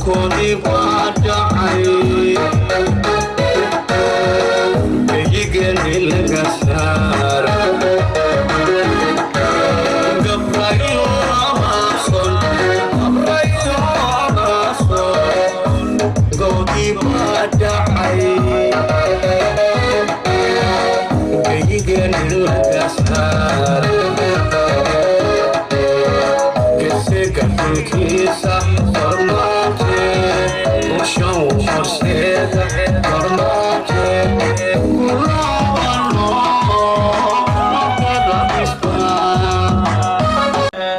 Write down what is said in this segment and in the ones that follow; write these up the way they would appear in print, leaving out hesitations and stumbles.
Gobolkoodii baa dhacay, geyigeeni laga saar. Gabrayo amason, gabrayo amason, goodii baa dhacay, geyigeeni laga saar. Gesiga xilkiisa Farmaajo ushan horseeda, Farmaajo kulaabano.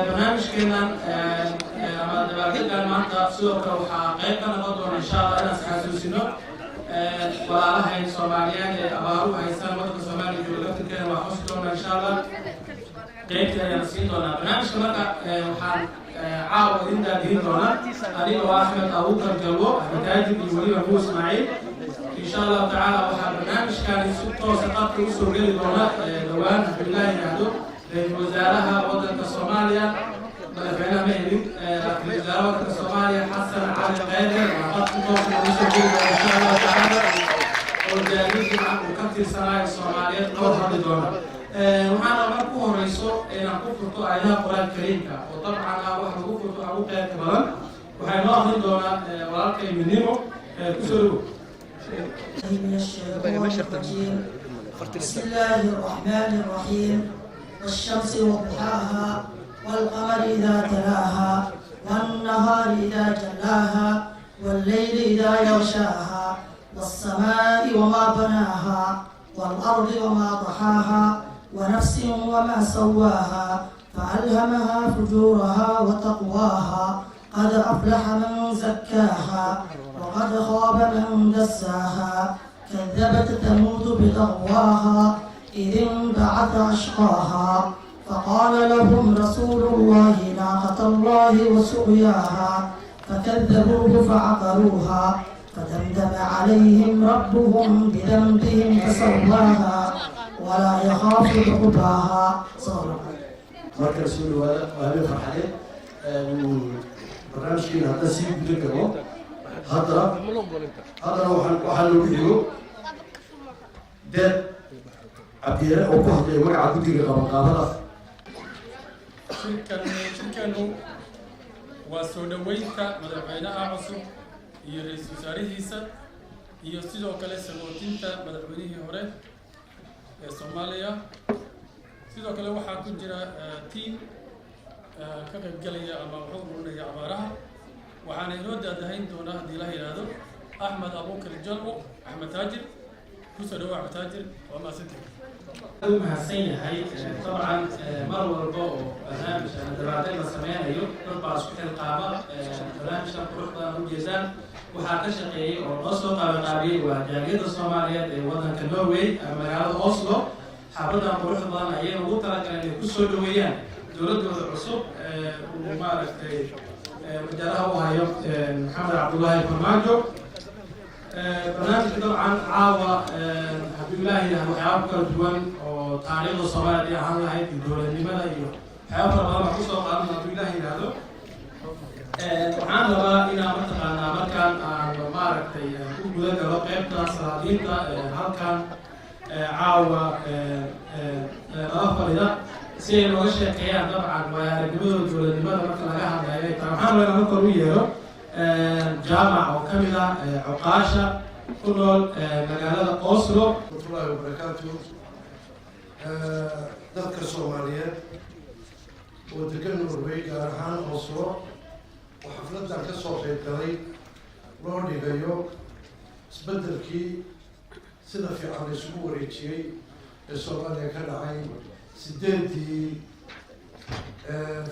Barnaamijkeenan ama dabaaldeggan maanta sidoo kale waxaa qayb ka noqon doona, insha Allah, inaan isxasuusino walaalahayn Soomaaliyeed ee abaaruhu haystaan waddanka Soomaaliya jooga. Laftirkeena waa xusi doona, insha Allah, qaybta ayaan siin doonaa barnaamijka. Marka waxaan caawa idin daadihin doonaa aniga oo Axmed Abuukar Galwo, Axmed Taajir, iyo weliba Muu Ismaaciil, insha Allahu tacaala. Waxaa barnaamijkani si toosa qadka usoo geli doona dhowaan, hadduu Ilaah yidhaahdo, ra-iisul wasaaraha waddanka Soomaaliya. Madaxweynaha ma helin, ra-iisul wasaaraha waddanka Soomaaliya Xasan Cali Khayre waa qadka toosa ugu soo geli doona, insha Allahu tacaala, oo jaaliidii uu ka tirsanaayo Soomaaliyeed loo hadli doona. Waxaana marka ku horeyso inaan ku furto aayadaha Qur-aanka Kariimka, oo dabcan ah wax lagu furto ugu qeybka badan. Waxay noo akrin doonaa walaalkay Midnimo. Kusoo dhawow. من الشيطان الرجيم. بسم الله الرحمن الرحيم. والشمس وضحاها، والقمر إذا تلاها، والنهار إذا جلاها، والليل إذا يغشاها، والسماء وما بناها، والأرض وما طحاها، ونفس وما سواها، فألهمها فجورها وتقواها. قد أفلح من زكاها وقد خاب من دساها. كذبت ثمود بطغواها إذ انبعث أشقاها، فقال لهم رسول الله ناقة الله وسقياها، فكذبوه فعقروها، فدمدم عليهم ربهم بذنبهم فسواها ولا يخاف عقباها. صدق الله. Markale soo dhawaada, waa habeen farxadeed. Barnaamijkeena haddaan sii guda galo, haddana waxaa loogu xigo Deeq Cabdiyare oo ku hadlaya magaca guddiga qabanqaabada. Shirkeenu waa soo dhoweynta madaxweynaha cusub iyo ra-iisul wasaarihiisa, iyo sidoo kale sagootinta madaxweynihii hore ee Soomaaliya. Sidoo kale waxaa ku jira team ka qaybgelaya ama wuxuu ururinaya abaaraha. Waxaana inoo daadahayn doonaa, haddii la yidhaahdo, Axmed Abuukar Jalwo, Axmed Taajir. Kusoo dhawo, Axmed Taajir, waa mahadsantihi. U mahadsan yahay. Dabcan mar walba oo barnaamij ama dabaaldeg la sameynayo, dad baa isku xilqaama. Barnaamijkan qurux badan ujeedaan waxaa ka shaqeeyey oo noo soo qabanqaabiyey waa jaaliyadda Soomaaliyeed ee waddanka Norway, magaalada Oslo. Xaabadan quruxda badan ayay ugu talagaleen inay kusoo dhaweeyaan dowladooda cusub uu maaragtay wajaaraha u hayo Maxamed Cabdullaahi Farmaajo. Barnaamijka dabcan caawa, hadduu Ilaaha yidhahdo, waxyaaba kala duwan oo taariikhda Soomaaliya ahaan lahayd iyo dowladnimada iyo waxyaaba fara badan baa kusoo qaadan, hadduu Ilaah yidhaahdo. Waxaan rabaa inaan mataqaanaa markaan aan maaragtay ku guda galo qeybta salaadiinta halkan caawa nala fadhida, si ay nooga sheekeeyaan dabcan waayo aragnimadooda dowladnimada marka laga hadlayo ay tahay. Waxaan rabaa inaan marka u yeero Jaamac oo ka mid ah cuqaasha ku nool magaalada Oslo. Raxmatullaahi wabarakaatu. Dadka Soomaaliyeed oo degan Norway, gaar ahaan Oslo, oo xafladdan ka soo qayb galay loo dhigayo isbeddelkii sida fiican la isugu wareejiyey ee Soomaaliya ka dhacay 8-dii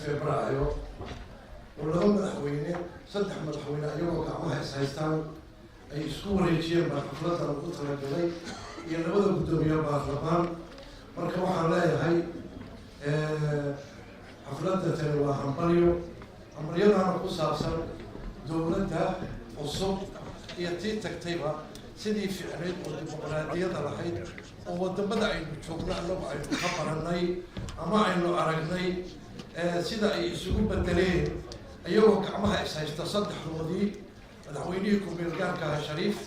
Febraayo, oo laba madaxweyne, saddex madaxweyne ayagoo gacmaha is haystaan ay isku wareejiyeen baa xafladdan ugu talagalay, iyo labada guddoomiye baarlamaan. Marka waxaan leeyahay, xafladda tani waa hambalyo, hambalyadaana ku saabsan dowladda cusub iyo tii tagtayba sidii ficnayd oo dimuqraadiyada lahayd oo wadamada aynu joogno annagu aynu ka baranay ama aynu aragnay sida ay isugu bedeleen iyagoo gacmaha is haysta saddexdoodii. Madaxweynihii ku-meel gaarka aha Shariif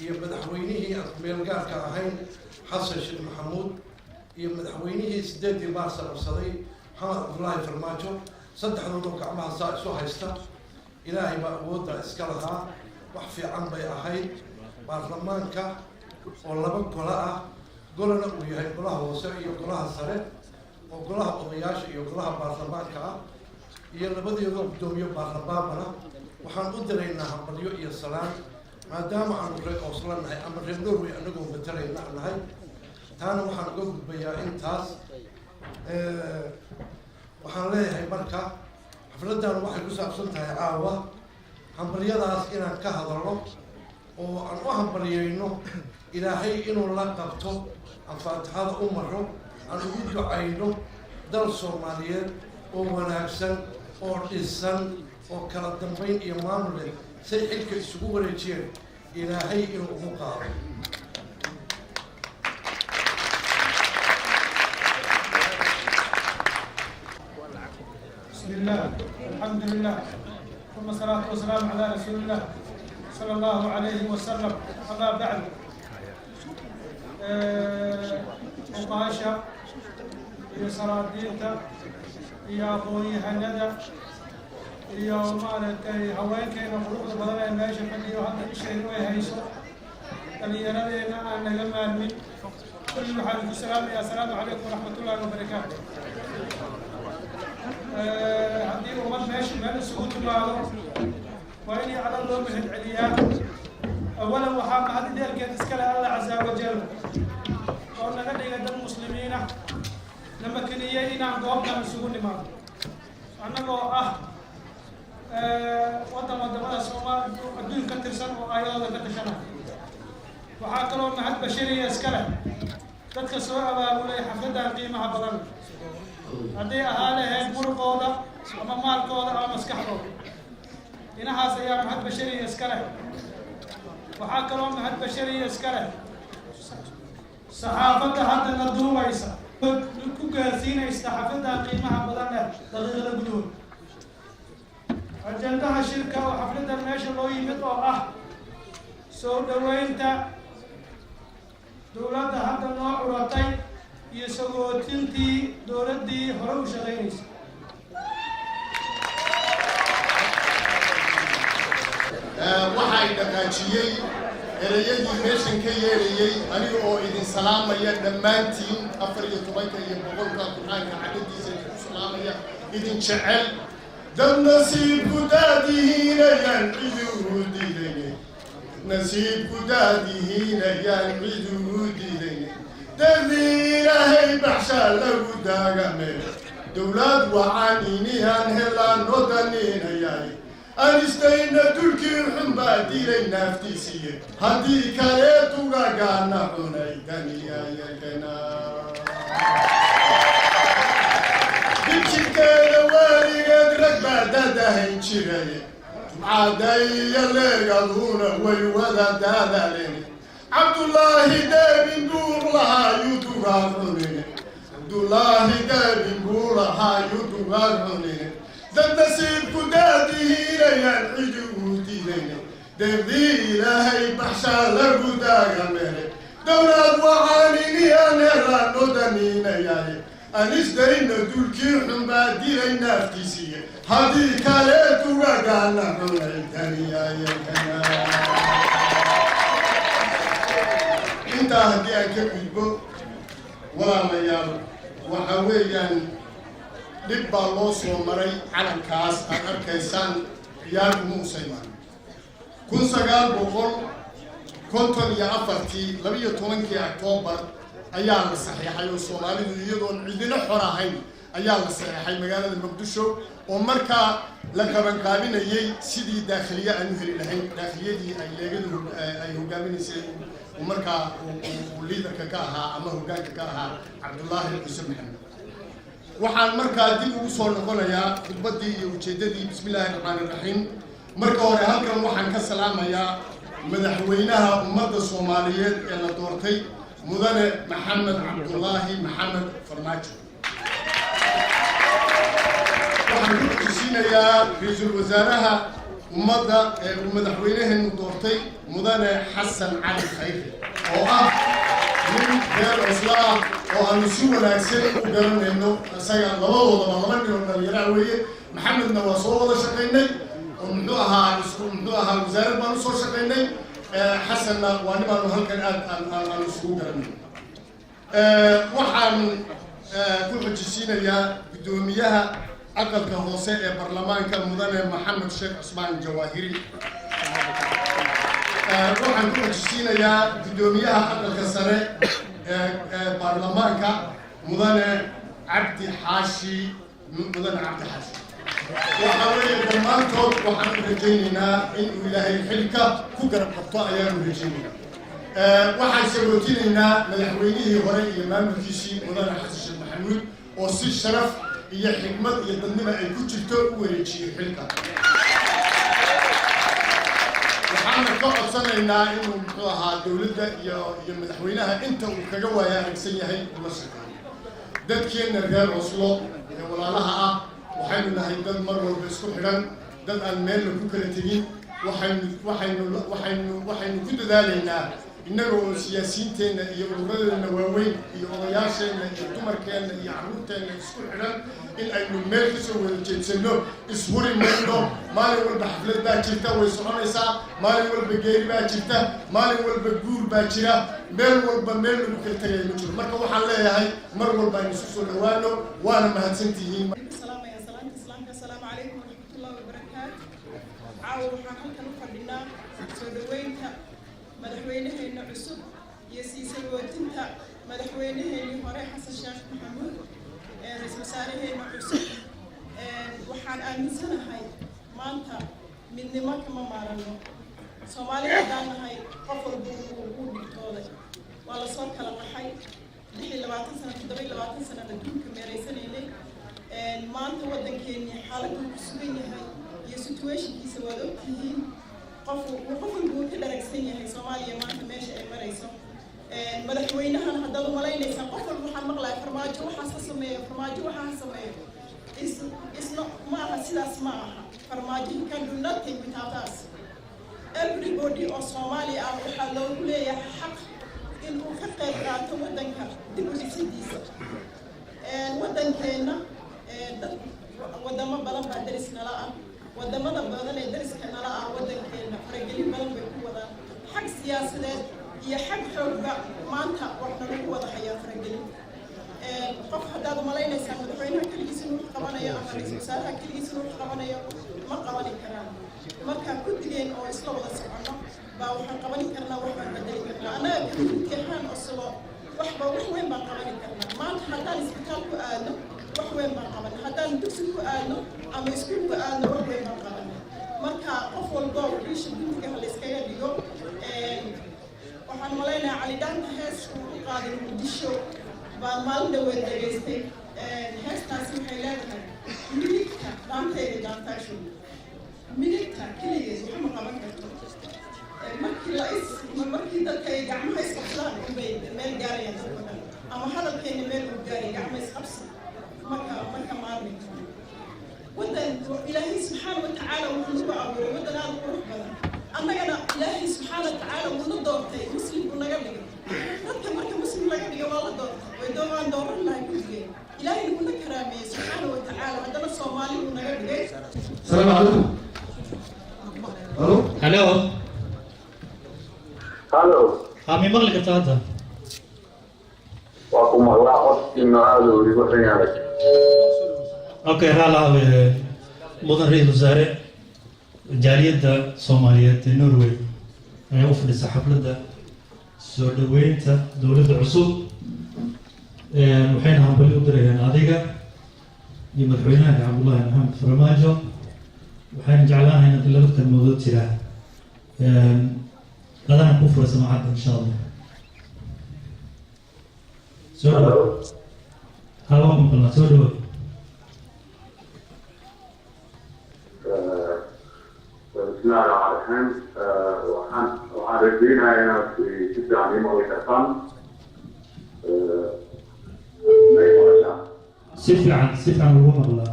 iyo madaxweynihii aan ku-meel gaarka ahayn Xasan Sheekh Maxamuud iyo madaxweynihii 8-dii Maarsa qabsaday Maxamed Cabdullaahi Farmaajo, saddexdoodoo gacmaha saa isu haysta. Ilaahay baa awoodda iska lahaa. Wax fiican bay ahayd. Baarlamaanka oo laba golo ah, golana uu yahay golaha hoose iyo golaha sare, oo golaha odayaasha iyo golaha baarlamaanka ah, iyo labadeedoo guddoomiye baarlamaanbana, waxaan u diraynaa hambalyo iyo salaan, maadaama aanu reer Oslo nahay ama reer Norway anagoo matalayna nahay. Taana waxaan uga gudbayaa intaas. Waxaan leeyahay marka, xafladdan waxay ku saabsan tahay caawa hambalyadaas inaan ka hadalno oo aan u hambalyeyno Ilaahay inuu la qabto, aan faatixada u maro, aan ugu ducayno dal Soomaaliyeed oo wanaagsan oo dhisan oo kala dambeyn iyo maamul leh say xilka isugu wareejiyeen Ilaahay inuu ugu qaado. بسم الله، الحمد لله، ثم الصلاة والسلام على رسول الله صلى الله عليه وسلم، أما بعد، Cuqaasha iyo salaadiinta iyo aqoon-yahanada iyo maaragtay haweenkeena quruxda badan ee meesha fadhiyo, hadda ishaynu ay hayso, dhalinyaradeenna aan naga maalmin, kulli waxaan ku salaamayaa: asalaamu calaykum waraxmatullaahi wabarakaatu. Haddii ummad meesha meel isugu timaado, waa inay alla loo mahad celiyaa. Awalan, waxaa mahad ideelkeed iskale Alla casa wajal oo naga dhigay dad Muslimiin ah, na makiniyey inaan goobtan isugu nimaado, annagoo ah waddan wadamada Soomaal adduun ka tirsan oo aayadooda ka tashanaya. Waxaa kaloo mahad bashariya iska leh dadka soo abaabulay xafladdan qiimaha badan, hadday ahaa lahayd muruqooda ama maalkooda ama maskaxdooda. Inahaas ayaa mahad bashariya iska leh. Waxaa kaloo mahad bashariya iska leh saxaafadda hadda na duubaysa, ku gaarsiinaysa xafladdan qiimaha badan leh daqiiqada gudahood. Ajandaha shirka oo xafladdan meesha loo yimid oo ah soo dhoweynta dowladda hadda noo curatay iyo sagootintii dowladdii hore u shaqaynaysa. Waxay dhaqaajiyey ereyadii meeshan ka yeedhayey, aniga oo idin salaamaya dhammaantiin, 14-ka iyo 100-ka Qur-aanka cadhadiisa idinku salaamaya, idin jecel. Dad nasiibku daadihiinayaan cid ugu diidaynay, nasiibku daadihiinayaan cid ugu diidaynay. Dadii Ilaahay baxshaa lagu daagame, dowlad wacan inihan helaan noo daniinayaay. Anistayna dulkii xun baa dilay naaftiisiiye, haddii kale tugagaana cunay daniyayagana. Dibjirkeeda waaligeed rag baa dadahayn jiray, jumcadaiyo leegaduuna way wada daadaleen. Cabdullaahi deebin buu lahaa yudugaad cunine, Cabdullaahi deebin buu lahaa yudugaad cunine. Dad nasiibku daadihiinayaan cidi uu diidayna, deeqdii Ilaahay baxshaa lagu daagamere, dowlad waxaaniniyaan helaan noo daniinayaye. Anisdayna dulkii xun baa dilay naaftiisiiye, haddii kale tugagaana cunay daniyayagana. Intaa haddii aan ka gudbo, walaalayaal, waxa weeyaan dhib baa loo soo maray calankaas aad arkaysaan. Ciyaar uma usaymaan. 1954-tii, 12-kii Octoobar ayaa la saxiixay, oo Soomaalidu iyadoon cidina xor ahayn ayaa la saxiixay magaalada Muqdisho, oo markaa la qabanqaabinayey sidii daakhiliye aan u heli lahayn, daakhiliyadii ay leegadu ay hogaaminaysay, uu markaa uu liidarka ka ahaa ama hoggaanka ka ahaa Cabdullaahi Ciise Maxamed. Waxaan markaa dib ugu soo noqonayaa khudbaddii iyo ujeeddadii. Bismi illaahi raxmaani raxiim. Marka hore, halkan waxaan ka salaamayaa madaxweynaha ummadda Soomaaliyeed ee la doortay, Mudane Maxamed Cabdullaahi Maxamed Farmaajo. Waxaan ku xujisiinayaa ra-iisul wasaaraha Ummadda ee uu madaxweynaheenu doortay, Mudane Xasan Cali Khayre, oo ah nin reer Oslo ah oo aanu si wanaagsan u garanayno. Isaga labadoodaba laba nin oo dhalinyaraha weeye. Maxamedna waa soo wada shaqaynay oo muxuu ahaa isku muxuu ahaa wasaarad baan usoo shaqaynay. Xasanna waa nin baanu halkan aad aan isugu garanayno. Waxaan ku xujisiinayaa guddoomiyaha aqalka hoose ee baarlamaanka, Mudane Maxamed Sheekh Cusmaan Jawaahiri. Waxaan ku xujisiinayaa guddoomiyaha aqalka sare ee baarlamaanka, Mudane Cabdi Xaashi. Mudane Cabdi Xaashi, waxa weeye dhammaantood waxaan u rajaynaynaa inuu Ilaahay xilka ku garab qabto ayaanu rajaynaynaa. Waxaan sagootinaynaa madaxweynihii hore iyo maamulkiisii, Mudane Xasan Sheekh Maxamuud, oo si sharaf iyo xikmad iyo dadnimo ay ku jirto u wareejiyey xilka. Waxaana ka codsanaynaa inuu muxuu ahaa dowladda iyo madaxweynaha inta uu kaga waaya aragsan yahay ula shaqeeyo. Dadkeenna reer Oslo ee walaalaha ah, waxaynu nahay dad mar walba isku xidhan, dad aan meelna ku kala tegin. Waxaynu ku dadaalaynaa innaga oo siyaasiyiinteenna iyo ururadeenna waaweyn iyo odayaasheenna iyo dumarkeenna iyo carruurteenna isku xidhan in aynu meel kasoo wada jeedsanno. Ishuri mayno. Maalin walba xaflad baa jirta, way soconaysaa. Maalin walba geeri baa jirta, maalin walba guur baa jira. Meel walba meel lagu kala tegaya ma jiro. Marka waxaan leeyahay, mar walba aynu isu soo dhawaano, waana mahadsantihiin. Salaamaya salaanta islaamka. Asalaamu calaykum waraxmatullahi wabarakaatu. Caawa waxaan halkan u fadhinaa soo dhaweynta madaxweynaheena cusub iyo sii sagootinta madaxweynaheenii hore, Xasan Sheekh Maxamuud, ee ra-iisul wasaaraheena cusub. Waxaan aaminsanahay maanta midnimo kama maarano. Soomaali haddaan nahay, qof walba wuu dhigtooday, waa lasoo kala qaxay. 26 sano, 27 sano adduunka meeraysanaynay. Maanta waddankeennii xaaladuu ku sugan yahay iyo situationkiisa waad ogtihiin. Qof walba wuu ka dharagsan yahay Soomaaliya maanta meesha ay marayso. Madaxweynahan haddaad umalaynaysaa, qof walba waxaan maqlaya Farmaajo waxaas ha sameeyo, Farmaajo waxaa ha sameeyo. Isno ma aha, sidaas ma aha. Farmaajo, he can do nothing without us. Everybody oo Soomaali ah waxaa loogu leeyahay xaq in uu ka qayb qaato waddanka dib u dhisidiisa. Waddankeenna dad wadamo badan baa deris nala ah. Wadamada badan ee deriska nala ah waddankeenna faragelin badan bay ku wadaan, xag siyaasadeed iyo xag xoogba. Maanta waxna lagu wada hayaa faragelin. Qof haddaad umalaynaysaa madaxweynaha keligiis inuu wax qabanayo ama ra-iisul wasaaraha keligiis inuu wax qabanayo, ma qabani karaan. Marka guddigeen oo isla wada soconno baa waxaan qabani karnaa, wax baan bedeli karnaa. Annaga community ahaan Oslo waxba wax weyn baan qabani karnaa. Maanta haddaan isbitaal ku aadno, wax weyn baan qabanay. Haddaan dugsi ku aadno ama iskuul ku aadno, wax weyn baan qabanay. Marka qof walbo dhiisha guntiga ha layskaga dhigo. Waxaan malaynayaa Cali Dhaanta hees uu u qaaday Muqdisho baan maalin dhaweed dhegaystay. Heestaasi waxay leedahay midigta dhaantayda dhaantaashu, midigta keligeed waxa ma qaban karto. Markii la is markii dadka ay gacmaha isqabsadaan unbay meel gaarayaan dadka dhan, ama hadalkeena meel uu gaaray. Gacma isqabsi marka maarmi karno. Waddan Ilaahay subxaana wa tacaala wuxuu nagu abuuray waddan aada u qurux badan. Annagana Ilaahay subxaana wa tacaala wuuna doortay, Muslim buu naga dhigay. Dadka marka Muslim laga dhigay waa la doortay, way waan dooran lahay kulligeen. Ilaahay wuuna karaameeyey subxaana wa tacaala, haddana Soomaali buu naga dhigay. السلام عليكم، الو. Halo. Halo. Ha, mi maqli kartaa hadda? Waa ku maqlaa, codkiina aada uu igu xun yahay. Okay, raalaha. Mudan ra-iisul wasaare, jaaliyadda Soomaaliyeed ee Norway ayaa u fadhisa xafladda soo dhaweynta dowladda cusub. Waxayna hambali u dirayaan adiga iyo madaxweynaha Cabdullaahi Maxamed Farmaajo. Waxayna jeclaanahay inaad laba kalmoodood jiraa qadana ku fura samacadda, insha Allah. Soo dhawo. Ha, waan ku maqalnaa, soo dhawo. Bismillahi raxmaan raxiim. Waxaan rajeynayaa inaad si fiican ii maqli kartaan. May maqashaan? Si fiican, si fiican ugu maqlaa.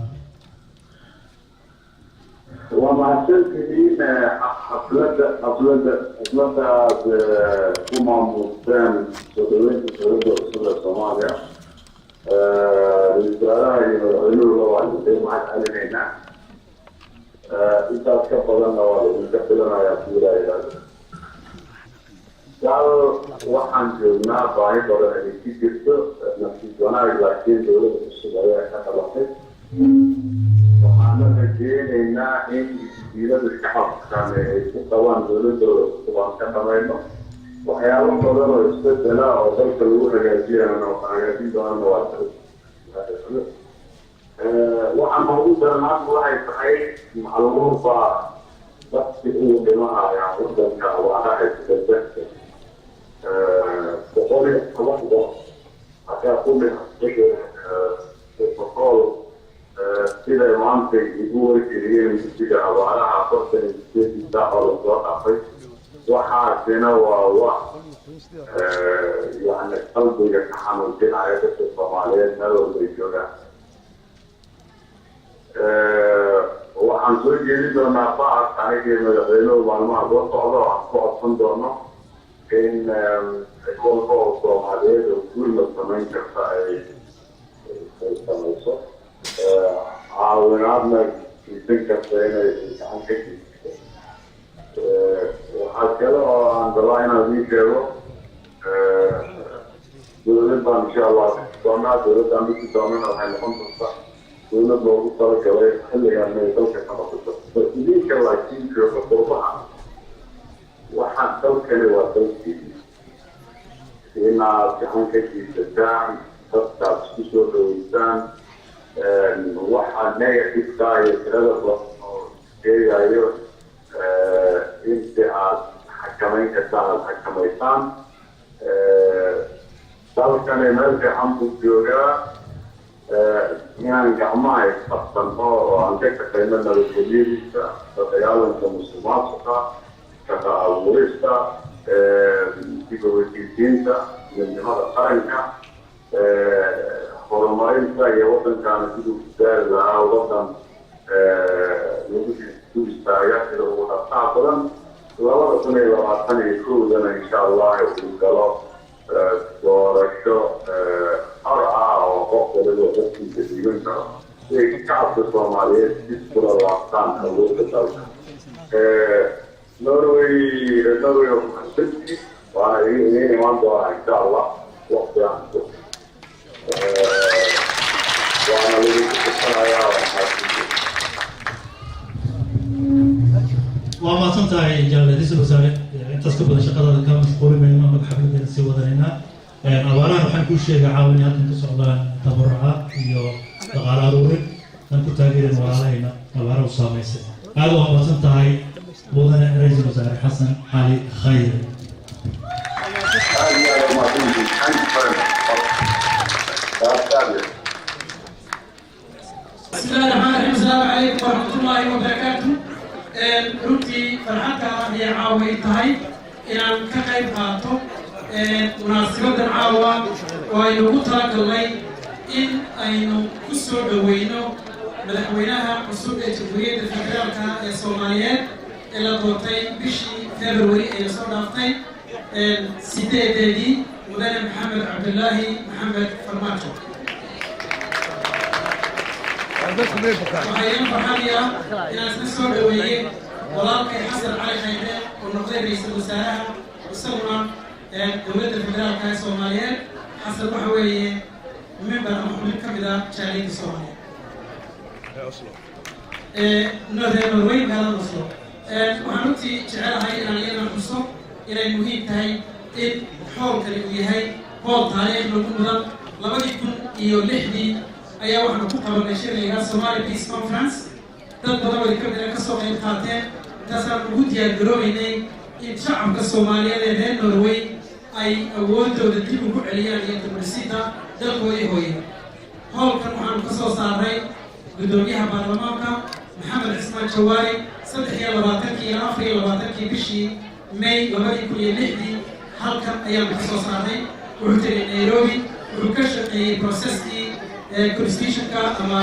Waa mahadsantihiin. Xafladda aad ku maamuusteen soo dhaweynta dowladda cusub ee Soomaaliya, ra-iisul wasaaraha iyo madaxweynuhuba waa idin mahad celinaynaa. Intaas ka badanna waa laidinka filanayaa siilaa dal waxaan joognaa baahi badan ay ku jirto. Nasiib wanaag laakiin dowladda cusub ayaa ka dhalatay. Waxaana rajeynaynaa in jiilada shacabkan ay ku qabaan dowladooda cusub aan ka dhamayno. Waxyaabo badan oo isbedela oo dalka lagu hagaajiyana hagaajin doonana waa. Waxaan ugu daran hadda waxay tahay macluumuud baa dadki uu dhimanaya wadanka abaaraha isbeddelka. 110 qof ayaa ku dhimatay 100, siday maanta igu wargeliyeen guddiga abaaraha, 48-dii saac oo lasoo dhafay. Waxaasina waa wax yani qalbiga ka xanuujinaya dadka Soomaaliyeed meel walbay joogaan. Waxaan soo jeedin doonaa baaq anigii madaxweynuhu maalmaha soo socda oo aan ku codsan doono in cid walba oo Soomaaliyeed oo gurmad samayn karta ay samayso, caawinaadna geysan karta inay gacan ka geysato. Waxaa kale oo aan rabaa inaan idiin sheego, dowlad baan insha Allah dhisi doonaa. Dowladdaan dhisi doonana waxay noqon doontaa dowlad loogu talagalay xilligan inay dalka ka noqoto. Idinka laakiin jooga qurbaha, waxaan dalkani waa dalkiini, inaad gacan ka geysataan, dadkaad isku soo dhaweysaan. Waxa negative-ka iyo tirada badan oo sheegayo inta aad xakamayn kartaan aad xakamaysaan. Dalkani meel fiican buu joogaa. Inaan gacmaha isqabsano oo aan ka shaqeyno nabadgelyadiisa, la dagaalanka musuqmaasuqa, shaqa abuurista, dib u heshiisiinta, midnimada qaranka, horumarinta iyo waddankaana siduu ku gaari lahaa waddan lagu ku istaaga sida ugu dhaqsaha badan 2021-dana insha Allah uu galo doorasho xor ah oo qof waliba codkiisa dhiiban karo, si ay shacabka Soomaaliyeed dib kula laabtaan awoodda dalka. Norway mahadsantihiin, waana idiin imaan doonaa insha Allah waqti aan ku waana lagu tusanayaa. Waa mahadsantihiin. Waa mahadsan tahay, jaalle ra-iisul wasaare. Intaas ka badan shaqadaada kaa mashquuli mayno, annaga xafladeena sii wadanaynaa. Abaarahan waxaan kuu sheegay caawa inay halkan ka socdaan tabarucaad iyo dhaqaale aruurin aan ku taageerin walaalahayna abaaraha u saameysay. Aad waa mahadsan tahay, mudane ra-iisul wasaare Xasan Cali Khayre. Aad iyo aad umahadsantihiin. Thank you very much. Aad iyo بسم الله الرحمن الرحيم. السلام عليكم ورحمة الله وبركاته. Runtii farxadda ayay caawa ay tahay inaan ka qayb qaato munaasibadan caawa oo aynu ugu talagalnay in aynu ku soo dhoweyno madaxweynaha cusub ee Jamhuuriyadda Federaalka ee Soomaaliyeed ee la doortay bishii February ee soo dhaaftay 8-deedii, mudane Maxamed Cabdulaahi Maxamed Farmaajo. Waxaa iin farxadaya inaan isla soo dhaweeyey walaalkay Xasan Cali Khayre oo noqday ra-iisul wasaaraha isaguna dowladda federaalka ee Soomaaliyeed. Xasan waxa weeye member ama xubin ka mid ah jaaliyadda Soomaaliyeed reer Norway, magaalada Oslo. Waxaan runtii jecelahay inaan iyadana xuso inay muhiim tahay in hoolkani uu yahay hool taariikh lagu mudan. 2006-dii ayaa waxaanu ku qabanay shir la yidhaha Somali Peace Conference. Dad badan oo ka mid ah kasoo qayb qaateen. Intaasaan ugu diyaar garoobeynay in shacabka Soomaaliyeed ee reer Norway ay awoodooda dib ugu celiyaan iyo dibudhisida dalkoodii hooye. Hoolkan waxaanu ka soo saaray guddoomiyaha baarlamaanka Maxamed Cismaan Jawaari 23-kii iyo 24-kii bishii May 2006-dii. Halkan ayaanu ka soo saarnay. Wuxuu tegay Nairobi, wuxuu ka shaqeeyey processkii constitutionka ama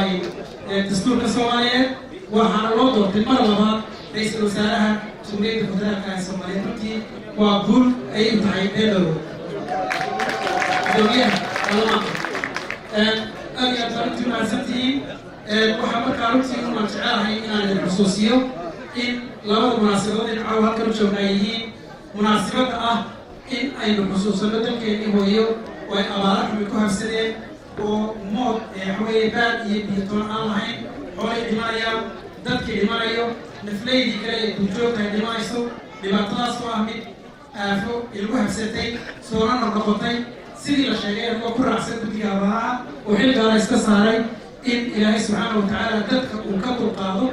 dastuurka Soomaaliyeed. Waxaana loo doortay mar labaad ra-iisul wasaaraha Jamhuuriyadda Federaalka ee Soomaaliyeed. Runtii waa guul ayay u tahay reer gudoomiyaha baarlamaanka. Aad iyo aad baa runtii mahadsantihiin. Waxaa markaa runtii unaan jecelahay inaan idin xusuusiyo in labada munaasabadood in caawa halkan u joogna ay yihiin munaasabadda ah in aynu xusuusano dalkeennii hooyo oo ay abaara xumi ku habsadeen oo mood waxaweeye baad iyo biyo toon aan lahayn, xoolay dhimanayaan, dadkii dhimanayo, nafleydii kale ee duurjoogta ay dhimanayso. Dhibaatadaas oo ah mid aafo ilagu habsatay soona noqnoqotay, sidii la sheegay, anigoo ku raacsan guddiga abaaraha oo xil gaara iska saaray in Ilaahay subxaana wa tacaala dadka uu ka dulqaado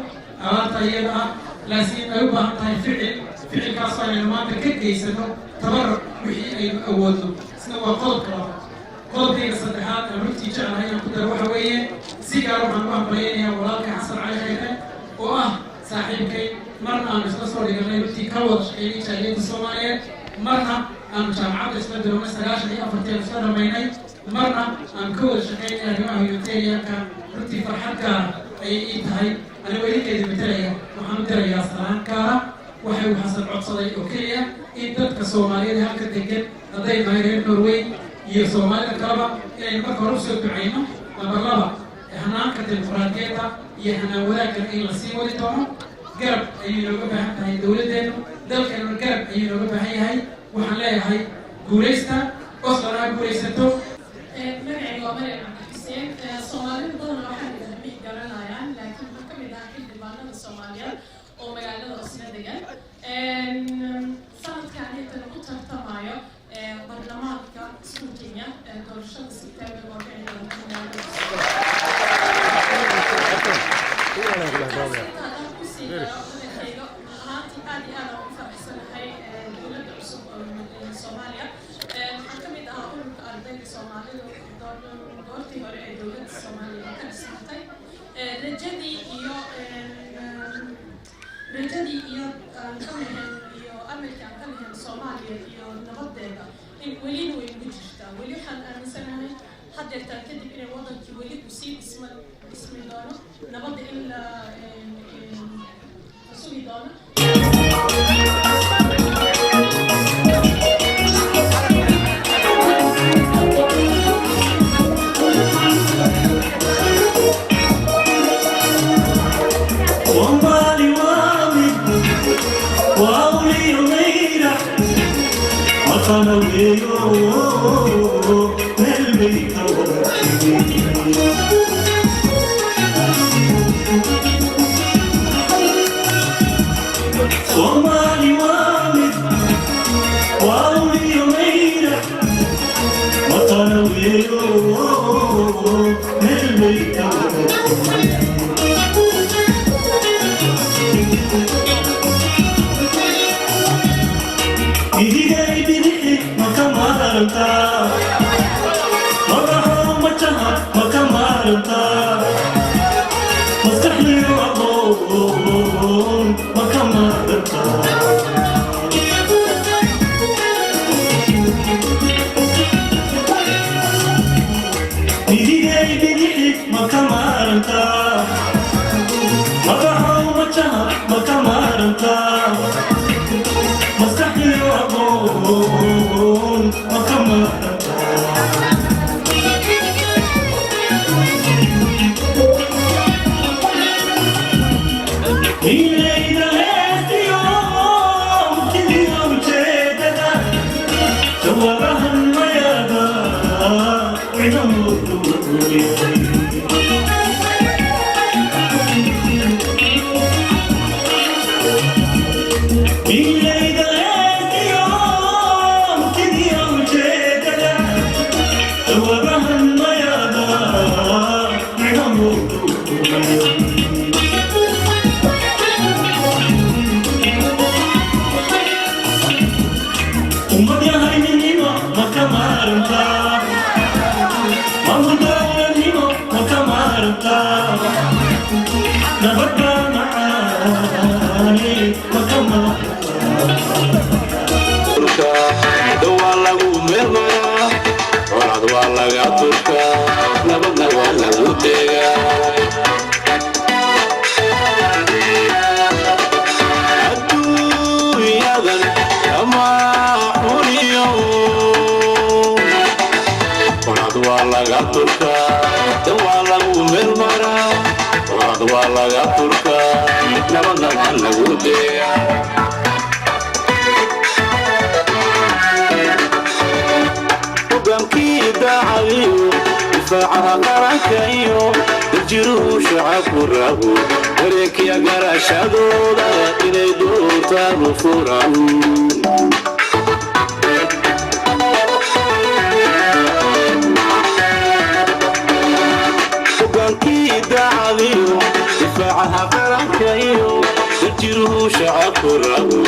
abaarta iyada ah, laakiin ay u baahan tahay ficil, ficilkaasoo aynu maanta ka geysano tabarruc wixii aynu awoodno. Isna waa qodobka labaad. Qodobkayga saddexaad aan runtii jeclahay inaan ku daro waxa weeye, si gaar waxaan u hambalyaynayaa walaalkay Xasan Cali Khayre oo ah saaxiibkay, marna aanu isla soo dhiganay, runtii ka wada shaqeynay jaaliyadda Soomaaliyeed, marna aanu jaamacadda isla bilownay 94-tii aanu isla dhamaynay, marna aanu ka wada shaqeynay arrimaha humanitarianka. Runtii farxad gaara ayay ii tahay. Anigoo idinkeeda matalaya waxaan u dirayaa salaan gaara. Waxay uu Xasan codsaday oo keliya in dadka Soomaaliyeed halka degan, hadday nahay reer Norway iyo Soomaalida kaleba, inaynu marka hore usoo ducayno. Number laba, hanaanka dimuqraadiyadda iyo hanaan wadaaggan in la sii wadi doono. Garab ayay inooga baahan tahay dowladdeenu, dalkeenuna garab ayuu inooga baahan yahay. Waxaan leeyahay guulaysta, Oslona ha guulaysato. Magacayga waa Maryam Cabdi Xuseen. Soomaalida badan waxaa la mih garanayaan, laakiin waxaan ka mid ahaa xildhibaanada Soomaaliyeed oo magaalada Oslo degan. Sanadkan intan u tartamayo baarlamaanka Stortinget, doorashada September oo dhici doonta magaalada Oslo. Intaan kusii daro hadalkayga, ahaantii aad iyo aad aan ugu faraxsanahay dowladda cusub oo Soomaaliya. Waxaan ka mid ahaa ururka ardayda Soomaalida goortii hore ee dowladda Soomaaliya ka dhismatay. Rajadii iyo aan ka lahayn iyo amalkii aan ka lahayn Soomaaliya iyo nabadeeda in welina way ugu jirtaa. Weli waxaan aaminsanahay haddeertaan kadib inay wadankii weli uu sii dhismi doono, nabadda in la sugi doono. Soomaali waa mid, waa uliyo mayrax, maqana weeyo, meel bay ka wada timid. Soomaali waa mid, waa uliyo mayrax, maqana weeyo, meel bay ka wada timid. Idigay bidixi maka maarantaa, madaxow majaha maka maarantaa, maskaxdiyo aqoon maka maarantaa. Idigay bidixi maka maarantaa, madaxow majaha maka maarantaa, maskaxdiyo aqoon maka maarantaa. Milayda heestiyo murtidiyo ujeedada jawaabahan mayaada cidamoodu wuxuu yahay. Milayda heestiyo murtidiyo ujeedada jawaabahan mayaada cidamoodu wuxuu yahay. Ummad yahay midnimo maka maarantaa, maamul dowladnimo maka maarantaa, nabad baa macaane maka maarantaa. Waa lagu meelmaraa, colaad waa laga turkaa, nabadna waa lagu deegaa. Nagu deeya. Hogaankii daacadiyo difaacaha qaranka iyo dajiruhu shacabku rabo, dareenkiya garashadooda inay doortaan u furan. Hogaankii daacadiyo difaacaha qaranka iyo dajiruhu shacabku rabo,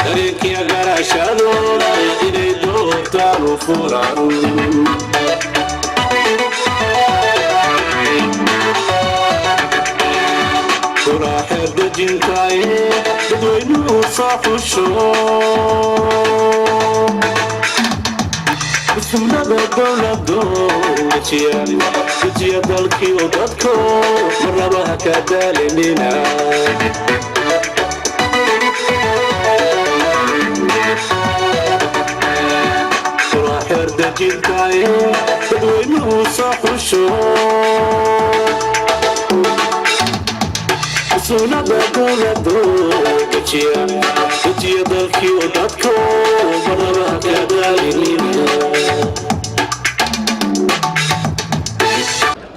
dareenkiya garashadooda inay doortaan u furan. Kuraaxeer dejintaaye dadweynuhu soo xusho, sunnada dowlado dejiya, dejiya dalkiyo dadko, marnaba ha ka daalinina. Kuraaxeer dejintaaye dadweynuhu soo xusho, sunnada dowlado dejiya, dejiya dalkiyo dadko, marnaba ha ka daalinina.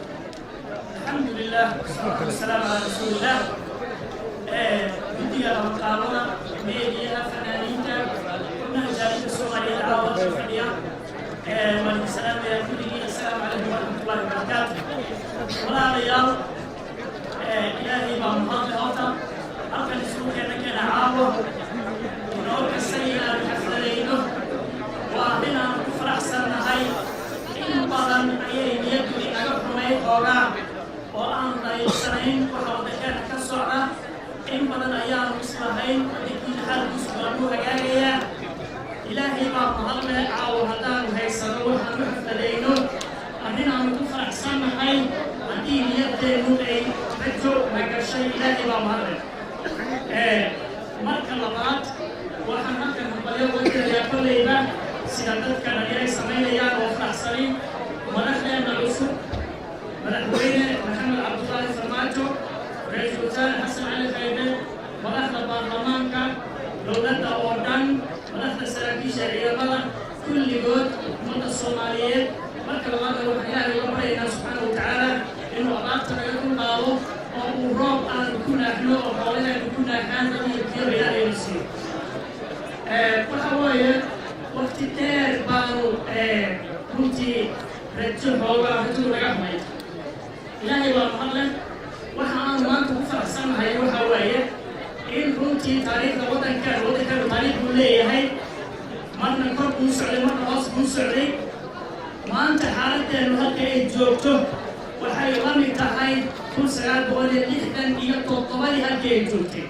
الحمد لله والصلاة والسلام على رسول الله. Guddiga qabanqaabada, meediyaha, fanaaniinta, xubnaha jaaliyadda Soomaaliyeed caawa ka fadhiya, waan idin salaamayaa kulligiin. Assalaamu calaykum waraxmatullahi wabarakaatu. Walaalayaal, Ilaahay baa mahadle horta halkan isugu keena keena caawa inoo kasay inaan xafladayno. Waa arrin aan ku faraxsannahay. In badan ayay niyaddu inaga xumayd xoogaa oo aan dayicsanayn waxa waddankeena ka socda. In badan ayaanu islahayn waddankiina xaalkiisu waa nuu hagaagayaa. Ilaahay baa mahadle caawo haddaanu haysano waxaan u xafladayno, arrin aanu ku faraxsannahay. Haddii niyaddeennu ay rajo na gashay, Ilaahay baa mahadle. Marka labaad, waxaan halkan hambalyo uga dirayaa kolleyba sida dadka dhalinyar ay samaynayaan oo faraxsanayn madaxdeenna cusub, Madaxweyne Maxamed Cabdullaahi Farmaajo, Ra-iisul Wasaare Xasan Cali Khayre, madaxda baarlamaanka, dowladda oo dhan, madaxda saraakiisha ciidamada, kulligood ummadda Soomaaliyeed. Marka labaadna, waxaan Ilaahay uga baryaynaa subxaana wa tacaala inuu abaarta naga dulqaado oo uu roob aanu ku naaxno oo xoolaheenu ku naaxaan, dad iyo biyo Ilaahayna siiyo. Waxa weeye, waqti dheer baanu runtii rajo xoogaa rajadu naga xumay. Ilaahay baa mahadleh. Waxa aanu maanta ku faraxsannahay waxa weeye in runtii taariikhda waddankan, waddankanu taariikh buu leeyahay, marna kor buu socday, marna hoos buu socday. Maanta xaaladdeenu halka ay joogto waxay la mid tahay 1967-dii halkii ay joogtay.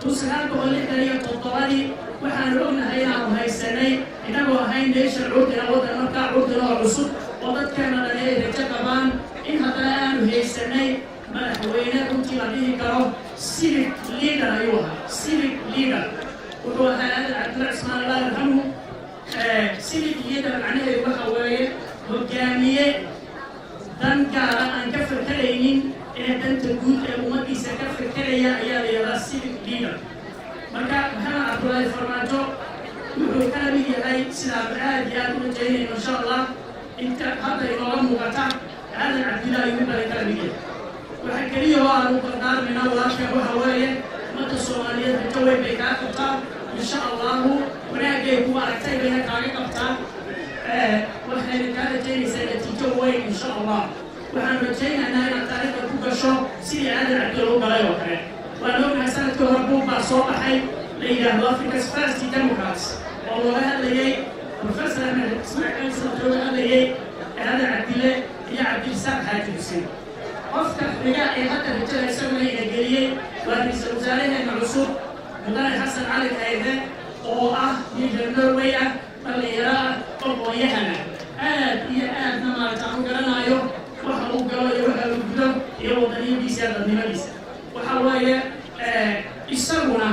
1967-dii waxaanu ognahay inaanu haysanay, innagoo ahayn nation curdina, waddan markaa curdina oo cusub oo dadkeena dhani ay rajo qabaan, in haddana aanu haysanay madaxweyne runtii la dhihi karo civic leader ayuu ahaa. Civic leader wuxuu ahaa Aadan Cabdulla Cismaan, Allah yarxamhu. Civic leader macnaheedu waxa weeye hogaamiye dan gaara aan ka fekeraynin ee danta guud ee ummaddiisa ka fekeraya ayaa la yidhahdaa civic leader. Marka Maxamed Cabdullaahi Farmaajo wuxuu kala mid yahay, sidaanu aad iyo aad u rajaynayno insha Allah, inta hadda inooga muuqata, Aadan Cabdullaahi ugu badan kala mid yahay. Waxa keliya oo aanu dardaarmayna walaalkan waxa weeye, ummadda Soomaaliyeed rajo weyn bay kaa qabtaa insha Allahu. Wanaagay ku aragtay bayna kaaga qabtaa, waxayna kaa rajaynaysaa natiijo weyn insha Allah. Waxaan rajaynaynaa inaad taariikhda ku gasho sidii Aadan Cabdulla u galay oo kale. Waan ognahay sanadkii hore buug baa soo baxay la yidhaahdo Africa's First Democrats oo looga hadlayay Professor Ahmed Ismaaciil Samatar, looga hadlayay Aadan Cabdille iyo Cabdirisaaq Xaaji Xuseen. Qofka xiga ee hadda rajada isaguna ina geliyey waa ra-iisul wasaaraheena cusub, Mudane Xasan Cali Khayre, oo ah nin reer Norway ah, dhallinyaro ah, aqoon-yahana aad iyo aadna maaragta aan u garanayo waxa uu galo iyo waxa uu gudo iyo wadaniyadiisa iyo dadnimadiisa. Waxa weeye, isaguna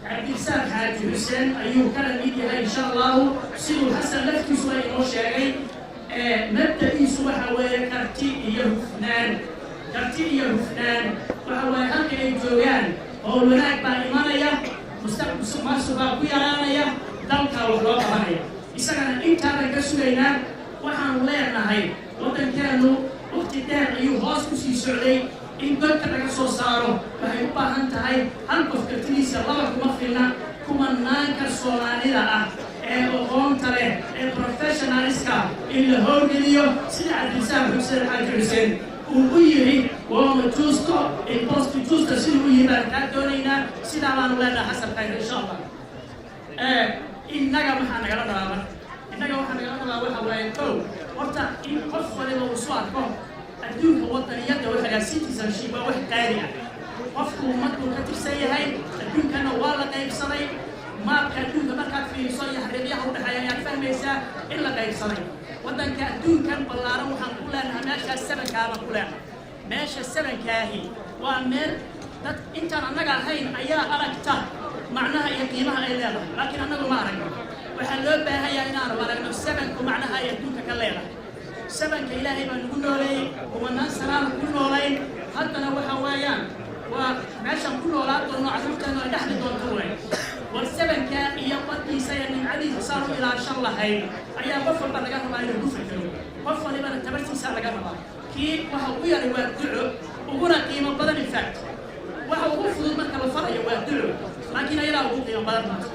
Cabdirisaaq Xaaji Xuseen ayuu kala mid yahay insha Allahu. Siduu Xasan laftiisu ay inoo sheegay, mabda'iisu waxa weeye karti iyo hufnaan, karti iyo hufnaan. Waxa weeye halka ay joogaan Howl wanaag baa imanaya, mustaqmusuq maasuq baa ku yaraanaya, dalkaa wax loo qabanaya. Isagana intaabaan ka sugaynaa. Waxaanu leenahay, waddankeenu waqti dheer ayuu hoos ku sii socday. In godka laga soo saaro waxay u baahan tahay hal qof kartidiisa, laba kuma filna. Kumanaanka Soomaalida ah ee aqoonta leh ee professionalska in la howlgeliyo, sida Cabdisaaq Xuseen Xaaji Xuseen uu u yidhi, "Uomo giusto al posto giusto", siduu u yidhi baan kaa doonaynaa. Sidaa baanu leenahay Xasan Khayr, insha Allah. Innaga maxaa nagala rabaa marka? Innaga waxaa nagala rabaa waxa waaye, kow, horta in qof waliba uu soo arko adduunka wadaniyadda waxa citizenship waa wax qaali ah. Qofku ummadbuu ka tirsan yahay. Adduunkana waa la qaybsaday. Maabka adduunka markaad fiiriso iyo xariiqyaha udhexeeya ayaad fahmaysaa in la qaybsaday. Waddanka adduunkan ballaaran waxaan ku leenahay meeshaas sevenkaa baan ku leenahay. Meesha sevenkaahi waa meel dad intaan annaga ahayn ayaa aragta macnaha iyo qiimaha ay leedahay, laakiin annagu ma aragno. Waxaa loo baahan yahay inaanu aragno sevenku macnaha ay adduunka ka leedahay. Sevenka Ilaahay baa nagu nooleeyey, kumanaan sanaanu ku noolayn. Haddana waxa weeyaan waa meeshaan ku noolaan doono, carruurteenu ay dhexli doonto. Way war sevenka iyo baddiisa iyo nimcadiisa saan u ilaashan lahayn ayaa qof walba laga rabaa inuu ku fekero. Qof walibana tabartiisa laga rabaa. Kii waxa ugu yaray waa duco, uguna qiimo badan. In fact, waxa ugu fudud marka la farayo waa duco, laakiin ayadaa ugu qiimo badan. Maanta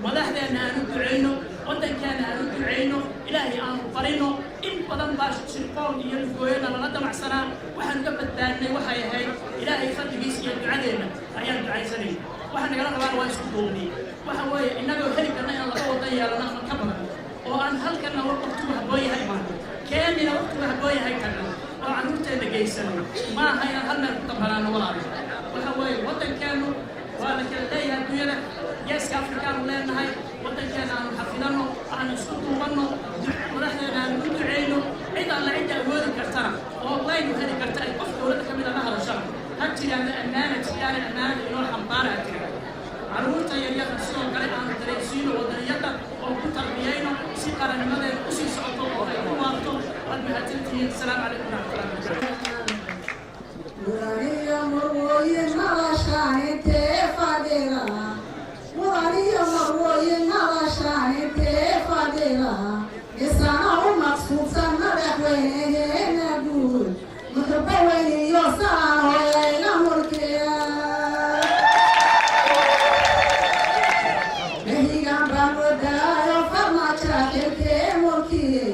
madaxdeenna aanu ducayno, waddankeena aanu ducayno, Ilaahay aanu barino. In badan baa shirqool iyo lugooyana lala damacsanaa. Waxaan uga badbaadnay waxay ahayd Ilaahay fadligiisa iyo ducadeenna ayaan ducaysanay. Waxa nagala rabaan waa isku duubni. Waxa weeye, innagoo heli karna inaan laba wadan yeelano ama ka badan, oo aan halkanna waqtigu habboon yahay imaano, keenina waqtigu habboon yahay tagno, oo carruurteenna geysano. Ma aha inaan hal meel ku dambanaano, walaalo. Waxa weeye, waddankeennu waa la kala leeyahay adduunyada. Geeska Afrikaanu leenahay. Waddankeena aanu xafidanno, aanu isku duubanno, madaxdeena aanu u duceyno. Cid alla cidda awoodi kartana oo line u heli karta ay qof dowladda ka mid a la hadashana ha tiraahdo, "Ammaana jirtaana, ammaanada inoo xambaara," ha tiraahdo. Carruurta yaryarna sidoo kale aanu dareensiino wadaniyadda oo ku tarbiyayno si qarannimadeena usii socoto oo ay ku waarto. Waad mahadsantihiin. Asalaamu calaykum waraxmatullahi wabarakatu. Mudaniyo marwooyin noloshaanintee fadhila, mudaniyo marwooyin noloshaanintee fadhila, isana u maqsuudsan madaxweyneheena guud, muxubo weyn iyo salaan hooyayna mulkiya. Mahigan baan wadaayo Farmaaja xilkee mulkiyey,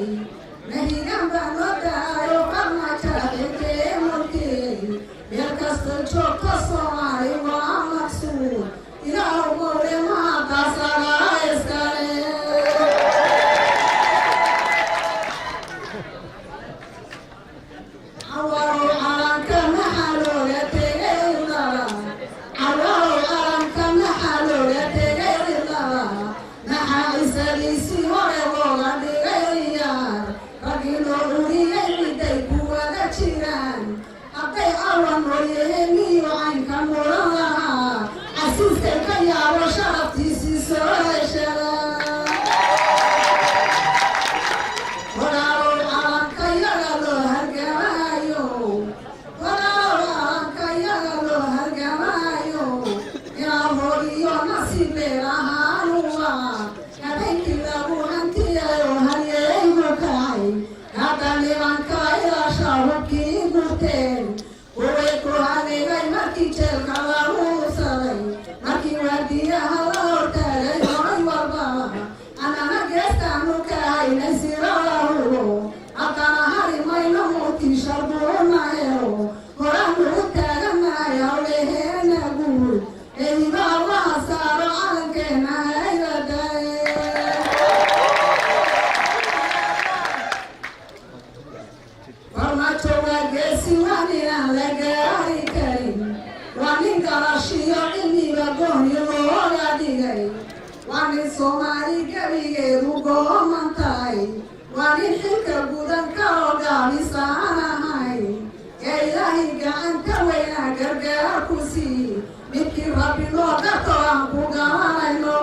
mahigan baan wadaayo Farmaaja xilkee mulkiyey. Meel kasta joogto Soomaali waa maqsuud. Ilaahu mawle mahadaasadaa iskale. Cawarow calanka maxaa looga tegay cidlada? Cawarow calanka maxaa looga tegay cidlada? Maxaa cisadiisii hore looga dhigay ciyaar? Raggii loo curiyey ciday ku wada jiraan, hadday cawan mooyeen miyo caynka muran lahaa? Casiiskay ka yaabo sharaftiisii soo heshada. Walaalow calanka yaga loo halgamaayo, walaalow calanka yaga loo halgamaayo, inaan horiyo nasiib leelahaanuwa. Habeenkii lagu hantiyayo halyeygu kacay, hadda nimanka ilaasha hubkii gurteen. Kuway ku haligay markii jeelka lagu ursaday, markii waardiyaha la hortaagay horay walbaba, annana geestaanu ka haynay siro la hubo. Haddana hari mayno muutisha buuna helo, horaanu u taaganahay hawleheena guud. Ehiba Allaha saaro calankeena haybadae. Farmaajo waa geesi, waa ninaan la gaari karin, waa nin garashiyo cilmiga gooni looga dhigay, waa nin Soomaali gebigeedu gooman tahay, waa nin xilka gudan ka hogaamisaan ahayn. Ee Ilaahay gacanta weynaa gargaar ku sii, midkii Rabbi noo garto aan ku gabanayno.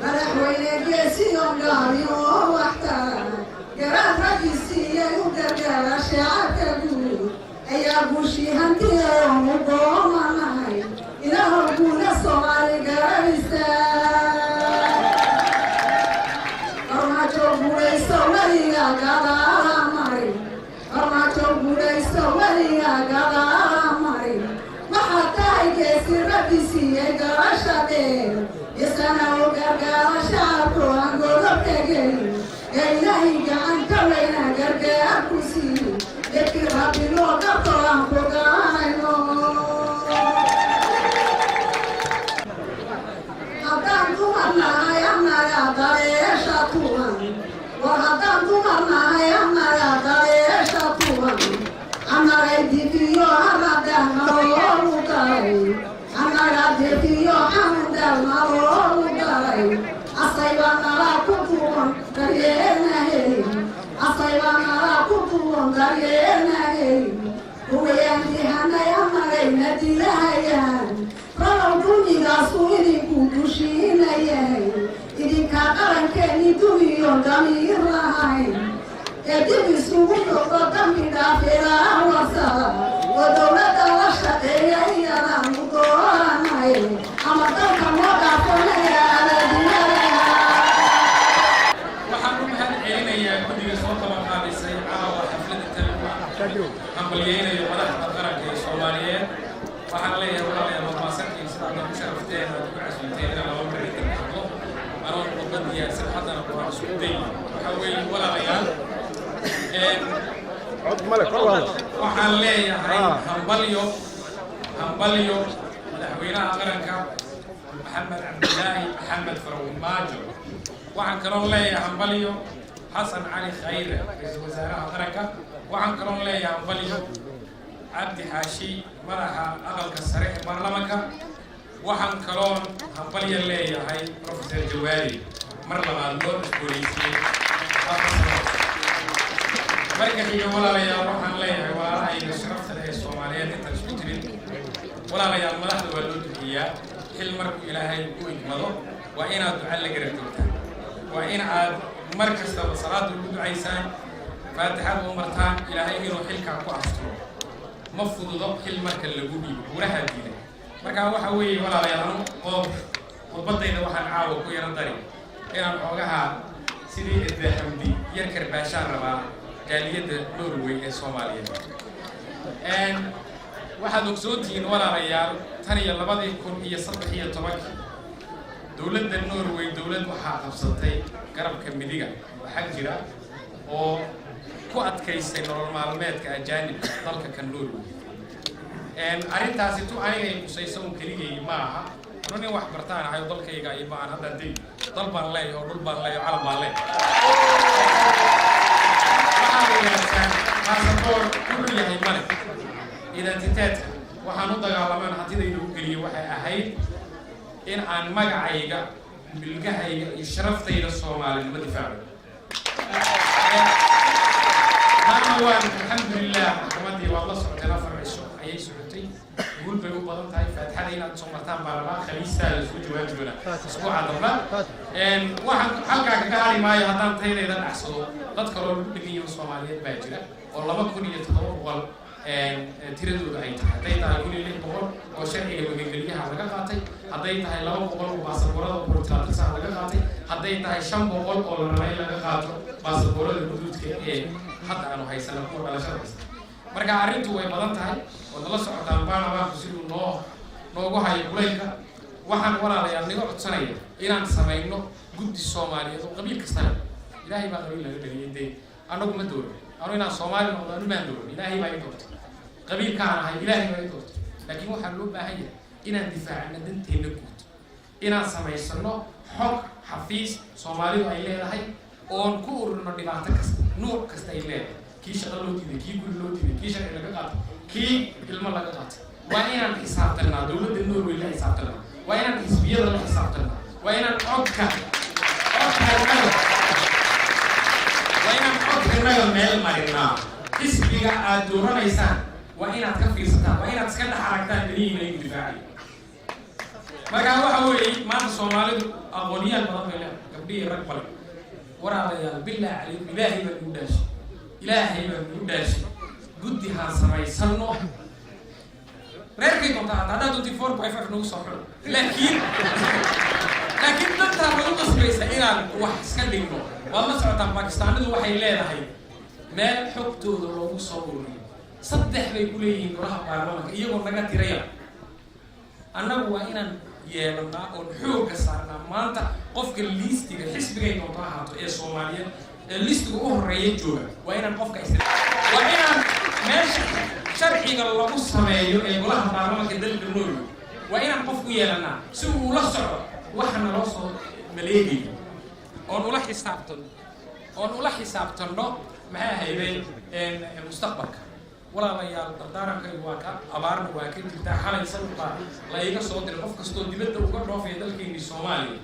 Madaxweyne geesiyo gaabin oo waxtara, garaad raggiisiiyay u gargaara shacabka guud ayaa guusha Geesi Rabbi siiyey garasha dheer, isana u gargaara shacabku aan godobka gelin ee Ilaahay gacanta weyna gargaar ku siiye, gedkii Rabbi loo garto aan ku garanayno. Haddaan dumar nahay annaga dareesha tuman, war haddaan dumar nahay annaga dareesha tuman, annagay difiyo haradahmaloogu daray, annaga difiyo xamudalmaloogu daray, asayba nala ku duwan daryeelna helin, asayba nala ku duwan daryeelna helin, kuwayaan dihanay annagayna dilahayaan. Rabow dulmigaasu idinku dushiina yahay, idinkaa qarankeeni dumiyo damiir lahayn ee dib isugu noqdo, dambi dhaaf ilaa warsada oo dowladda la shaqeeya iyadaanu dooranay ama dalka noo dhaafonaya. Waxaan u mahad celinayaa guddiga soo qabanqaabisay caawa xafladda tan hambalyeynayo madaxda qaranka ee Soomaaliyeed. Waxaan leeyahay, walaalayaal, waad mahadsantihiin sida aad nagu sharafteen, aad ugu casuumteen inaan laba mar idin hadlo anoon khudbad diyaarsan. Haddana waan isku day. Waxaa weeye, walaalayaal, waxaan leeyahay hambalyo, hambalyo madaxweynaha qaranka Maxamed Cabdilaahi Maxamed Farmaajo. Waxaan kaloo leeyahay hambalyo Xasan Cali Khayre, ra-iisul wasaaraha qaranka. Waxaan kaloo leeyahay hambalyo Cabdi Xaashi, madaxa aqalka sare ee baarlamanka. Waxaan kaloon hambalyo leeyahay Professor Jawaari, mar labaad loo cusbooneysiiyey 4 sano. Marka xiga, walaalayaal, waxaan leeyahay walaalahayga sharafta leh ee Soomaaliyeed intaan isku tirin, walaalayaal, madaxda waa loo duxiyaa. Xil markuu Ilaahay u igmado waa inaad duca la garab joogtaan, waa in aad mar kastaba salaada ugu ducaysaan, faatixada u martaan Ilaahay inuu xilkaa ku asturo. Ma fududo xil marka lagu dhiibo, buuraha diiday. Marka waxa weeye, walaalayaal, anu qodob khudbadayda waxaan caawa ku yaro dari inaan xoogaha sidii Edda Xamdi yar karbaashaan rabaa jaaliyadda Norway ee Soomaaliyeed. Waxaad ogsoontihiin, walaalayaal, tan iyo 2013-kii dowladda Norway dowlad waxaa qabsatay garabka midiga oo xag jira oo ku adkaystay nolol maalmeedka ajaanibka dalka kan Norway. Arrintaasi tu aniga ay qusayso un keligay ma aha. Anu nin wax bartaan ahay oo dalkayga iyo ma aan haddaan deg dal baan leeyahay oo dhul baan leeyahay oo calan baan leeyahay. Waxaa wanaagsan baasaboor wuxuu yahay male identiteetka. Waxaan u dagaalamaan hantidayda u geliyay waxay ahayd in aan magacayga, milgahayga iyo sharaftayda Soomaalinimo difaaco. Maana waan, alxamdulilah, maxkamaddii waad la socoteen, 4 cisho ayay socotay, guul bay u badan tahay. Faatixada inaad soo martaan baa rabaa. Khamiistaa la soo jawaabi doonaa isbuuca dambe. Waxaan halkaa kaga hari maayo haddaan taydayda dhacsado. Dad kaloo lagu dhegan yaho Soomaaliyeed baa jira oo 2700 tiradooda ay tahay. Hadday tahay 1600 oo sharciga magangelyaha laga qaatay, hadday tahay 200 oo baasaboorada bortilaatirsaha laga qaatay, hadday tahay 500 oo la raba in laga qaato baasaboorada guduudka ee hadda aanu haysano, kuwa dhalashada haysta. Marka arrintu way badan tahay oo nala socotaan baarlamaanku siduu noogu hayo kulaylka. Waxaan, walaalayaal, naga codsanaya inaan samayno guddi Soomaaliyeed oo qabiil kasta leh. Ilaahay baa qabiil naga dhaliyay, dee annagu ma dooran. Anu inaan Soomaali noqdo anu maan dooran, Ilaahay baa ii doortay. Qabiilkaan ahay Ilaahay baa ii doortay. Laakiin waxaa loo baahan yahay inaan difaacno danteenna guud, inaan samaysano xog xafiis Soomaalidu ay leedahay oon ku ururno dhibaato kasta, nuuc kasta ay leedahay, kii shaqo loo diiday, kii guri loo diiday, kii sharci laga qaatay, kii ilmo laga qaatay. Waa inaan xisaabtanaa dowladda Norway la xisaabtanaa, waa inaan xisbiyada la xisaabtanaa, waa inaan codka codkanaga waa inaan codkanaga meel marinaa. Xisbiga aad dooranaysaan waa inaad ka fiirsataan, waa inaad iska dhex aragtaan danihiina inuu difaacayo. Marka waxa weeye, maanta Soomaalidu aqooniyaal badan bay leedahay, gabdhihii rag bale. Walaalayaal, billah calaykum, Ilaahay baa nugu dhaashay, Ilaahay baa nugu dhaashay, guddi haan samaysano. Reerkay doontaa hata haddaad doonti 4 by 5 nagu soo xulo, laakiin dantaa nagu qasbaysa inaan wax iska dhigno. Waad la socotaan, Bakistaanidu waxay leedahay meel xogtooda loogu soo ururiyo. Saddex bay ku leeyihiin golaha baarlamanka iyagoo naga tiraya. Annagu waa inaan yeelanaa oon xoogga saarnaa maanta qofka liistiga xisbigay doonto ha ahaato ee Soomaaliyeed ee liistiga u horeeya jooga, waa inaan qofka is waa inaan meesha sharciga lagu sameeyo ee golaha baarlamaanka dalka Norway waa inaan qof ku yeelanaa si uu ula socdo waxa naloo soo maleegayo, oon ula xisaabtanno. Maxay ahaydeen mustaqbalka? Walaalayaal, dardaarankaygu waa ka abaarna waa ka jirtaa. Xalay sawir baa la iiga soo diray. Qof kastoo dibadda uga dhoofaya dalkeennii Soomaaliya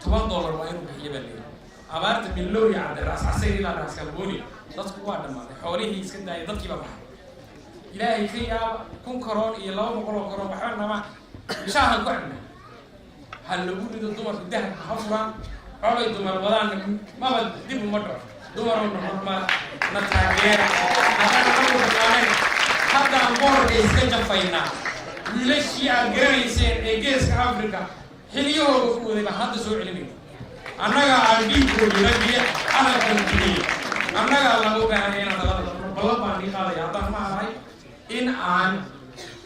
$10 waa inuu bixiyo baa leeyahay. Abaarta Bilowya Cadde, Raas Casayr ilaa Raas Kalbooni dadku waa dhammaaday. Xoolihii iska daayay, dadkii baa baxay. Ilaahay ka yaaba. 1000 karoon iyo 200 karoon waxba nama shaahan ku cabna. Ha lagu rido dumarku dahabka ha furaan. Colay dumar wadaanna maba dib uma dhaco. Dumarow, ma na taageera. Haddaan anagu dhaqaanayn, haddaan boorka iska jafaynaa. Wiilashii aad garanayseen ee Geeska Africa xiliyahooga ku waday baan hadda soo celinayna. Annaga aan dhiigkoodii raggiya hadalkan geliyey, annagaa laga baahanya inaan talada qabno. Ballan baan ii qaadaya haddaan ma ahay in aan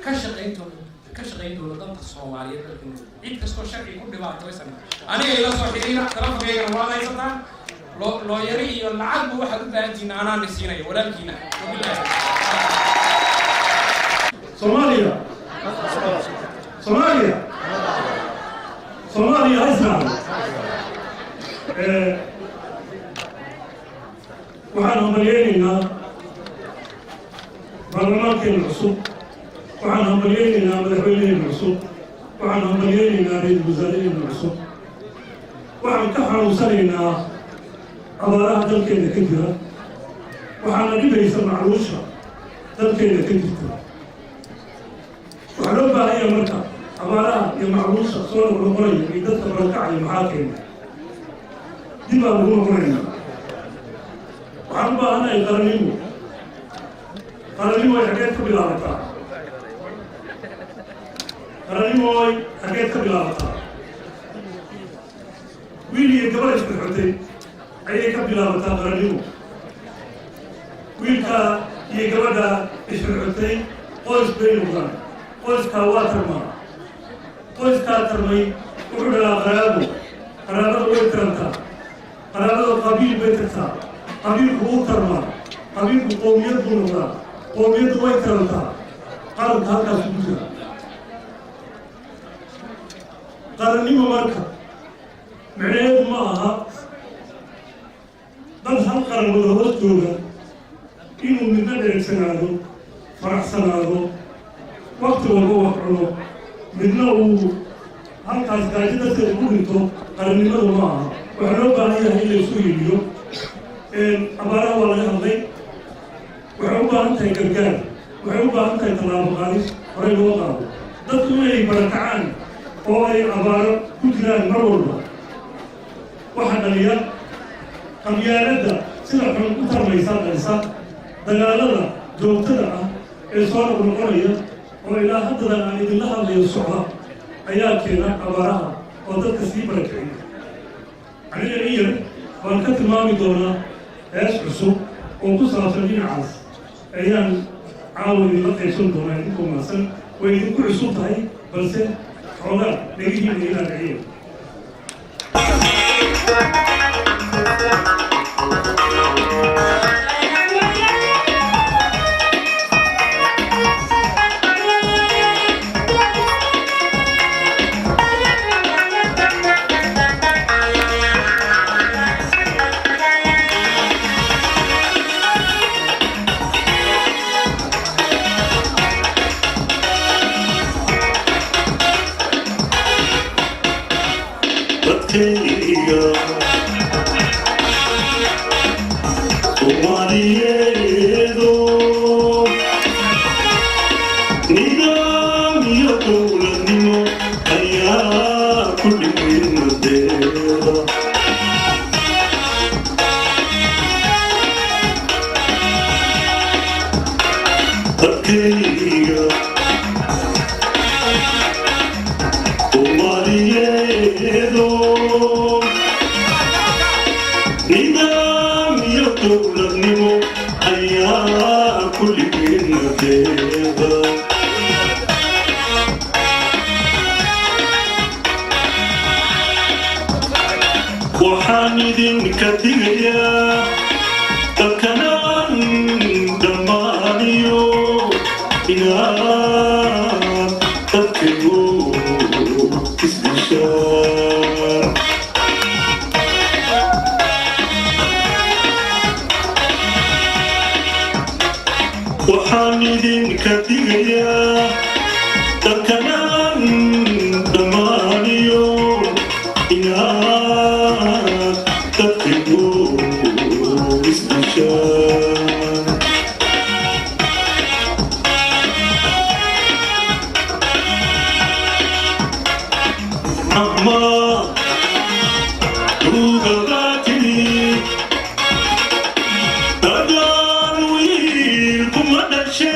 ka shaqayn doono danta Soomaaliyeed dalka Norway. Cid kastoo sharci ku dhibaataysan aniga ila soo xiriira. Telefonkaygana waad haysataan. Loo looyari iyo lacagba waxaad u baahantihiin anaana siinaya walaalkiina. Wabillahi. Soomaaliya, Soomaaliya, Soomaaliya ha israacdo. Waxaan hambalyeynaynaa baarlamaankeena cusub, waxaan hambalyeynaynaa madaxweyneheena cusub, waxaan hambalyeynaynaa ra-iisul wasaaraheena cusub. Waxaan ka xanuunsanaynaa abaaraha dalkeena ka jira, waxaana dhibaysa macluusha dalkeena ka jirta. Waxaa loo baahanya marka abaaraha iyo macluusha soo noqnoqonaya iyo dadka barakacaya maxaa keena? Dib baan ugu noqonaynaa. Waxaan u baahanahay qarannimo. Qarannimo ay xaggeed ka bilaabataa? Qarannimo ay xaggeed ka bilaabataa? Wiil iyo gabar isxoxotay ayay ka bilaabataa qarannimo. Wiilka iyo gabadha isxoxotay qoys bay noqdaan. Qoyskaa waa tarmaa. Qoyskaa tarmay wuxuu dhalaa qaraabo. Qaraabada way tarantaa. Qaraabada qabiil bay tagtaa. Qabiilku wuu tarmaa. Qabiilku qowmiyad buu noqdaa. Qowmiyaddu way tarantaa. Qaranka halkaas ugu jira qarannimo. Marka micnaheedu ma aha dad hal qaran wada hoos jooga inuu midna dhereegsanaado, faraxsanaado, wakti walba wax cuno, midna uu halkaas gaajo darteed u dhinto. Qarannimadu ma aha. Waxaa loo baahan yahay in la isu hiiliyo. Abaaraha waa laga hadlay. Waxay u baahan tahay gargaar, waxay u baahan tahay tallaabo qaadis horey loo qaado. Dadku inay barakacaan oo ay abaaro ku jiraan mar walba waxaa dhaliya qabyaaladda sida xun u tarmaysa, dhalisa dagaalada joogtada ah ee soo noqnoqonaya oo ilaa haddadan aan idinla hadlayo socda ayaa keena abaaraha oo dadka sii barakiciya. Aniga in yar baan ka tilmaami doonaa. Hees cusub oo ku saabsan dhinacaas ayaan caawa idinla qaybsan doonaa idinkoo mahadsan. Way idinku cusub tahay, balse xoogaa dhegihiina ilaa dhiciya. Dadkayga Soomaaliyeedo, nidaam iyo dowladnimo ayaa ku dhigay madeeda. Dadkayga Soomaaliyeedo, nidaam iyo dowladnimo ayaa ku dhigay madeeda. Waxaan idinka digayaa dalkanaan dhammaaniyo inaan dadkagu isdishaan. Waxaan idinka digayaa dalkanaan dhammaaniyo inaad dadkagu isdishaan. Ama tuugadaatini dagaal wiil kuma dhashee,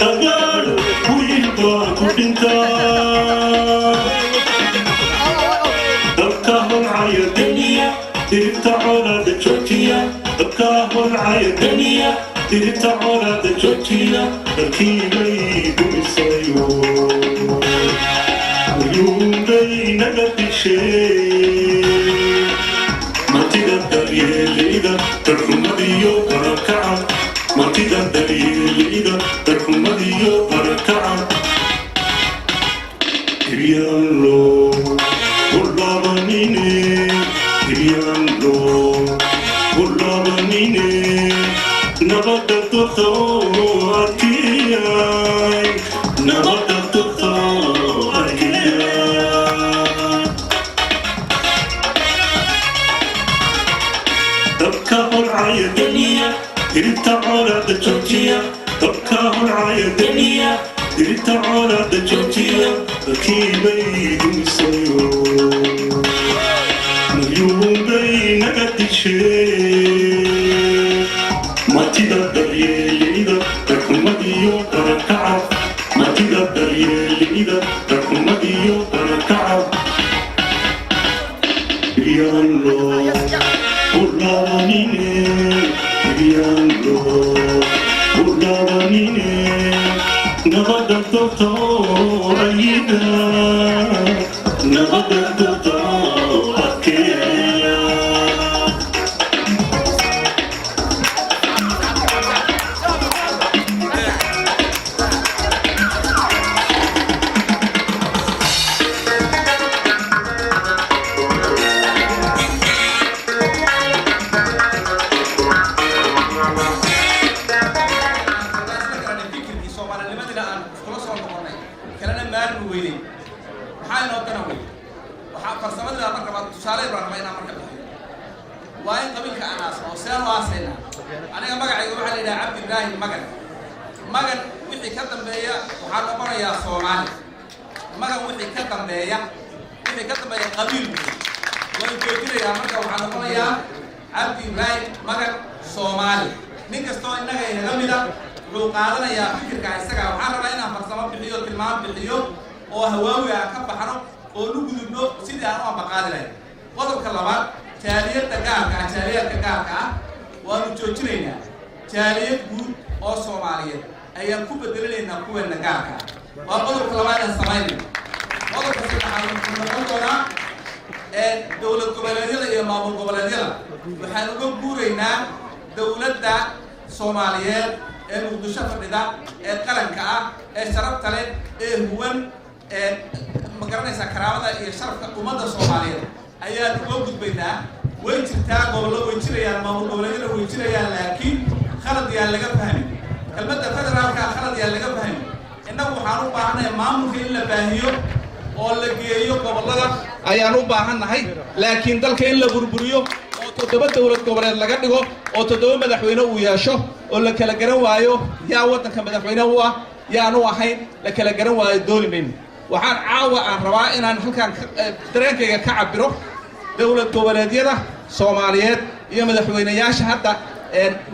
dagaal wiil baa ku dhintaa. Dabka holcaya deniya, diribta colaada joojiya. Dabka holcaya deniya, diribta colaada joojiya. Dalkiibay dumisayo uyuunbay naga dishee. Martida daryeelida darxumadiyo barakaca, martida daryeelida darxumadiyo barakaca. Dibyaallo ulaabanine, dibyaallo ulaabanine. Nabadda doqo arkiyay, nabadda doqo arkiyay. Dabka holcaya deniya, diribta colaada joojiya. Dabka holcaya deniya, diribta colaada joojiya. Dalkiibay dumisayo malyuunbay naga dishee. Martida daryeelida darxumadiyo barakaca, martida daryeelida darxumadiyo barakaca. Dibyaallo ulaabanine, dibyaallo ulaabanine. Nabadda doorta oo ayida, nabadda doorta oo adkeeya. Fikirkii soomaalinimadina aan iskula soo noqonay kalena maarmi weynay, maxaa inoo dana wey? Waxaa farsamadina marka baa tusaale baan rabaa inaan marka bixiyo. Waa in qabiilka aan aasno oo seen u aasaynaa. Aniga magacayga waxaa la yidhaha Cabdi Ibraahim Magan. Magan wixii ka dambeeya waxaa noqonayaa Soomaali. Magan wixii ka dambeeya, wixii ka dambeeya qabiil wey, waan joojinayaa. Marka waxaa noqonayaa Cabdi Ibraahim Magan Soomaali. Nin kastoo innaga inaga mida wuxuu qaadanayaa fikirka isaga. Waxaan rabaa inaan farsamo bixiyo, tilmaam bixiyo oo hawaawi aan ka baxno oo nu gudubno sidii aan u ambaqaadi lahayn. Qodobka labaad, jaaliyadda gaarka ah, jaaliyadka gaarka ah waanu joojinaynaa. Jaaliyad guud oo Soomaaliyeed ayaan ku bedelinaynaa kuweena gaarka ah. Waa qodobka labaad aan samaynayno. Qodobka saddexaad wuxuu noqon doonaa dowlad goboleedyada iyo maamul goboleedyada. Waxaan uga guuraynaa dowladda Soomaaliyeed ee Muqdisho fadhida, ee qaranka ah, ee sharafta leh, ee huwan, ee ma garanaysaa karaamada iyo sharafka ummadda Soomaaliyeed ayaan uga gudbaynaa. Way jirtaa gobollo, way jirayaan maamul goboleedyada, way jirayaan, laakiin khalad yaan laga fahmin kelmadda federaalka, khalad yaan laga fahmin. Innagu waxaan u baahannahay maamulka in la baahiyo oo la geeyo gobollada ayaan u baahannahay, laakiin dalka in la burburiyo oo 7 dowlad goboleed laga dhigo oo 7 madaxweyne uu yeesho oo la kala garan waayo yaa waddanka madaxweyne u ah, yaan u ahayn, la kala garan waayo, dooni mayno. Waxaan caawa aan rabaa inaan halkaan dareenkayga ka cabiro dowlad goboleedyada Soomaaliyeed iyo madaxweyneyaasha hadda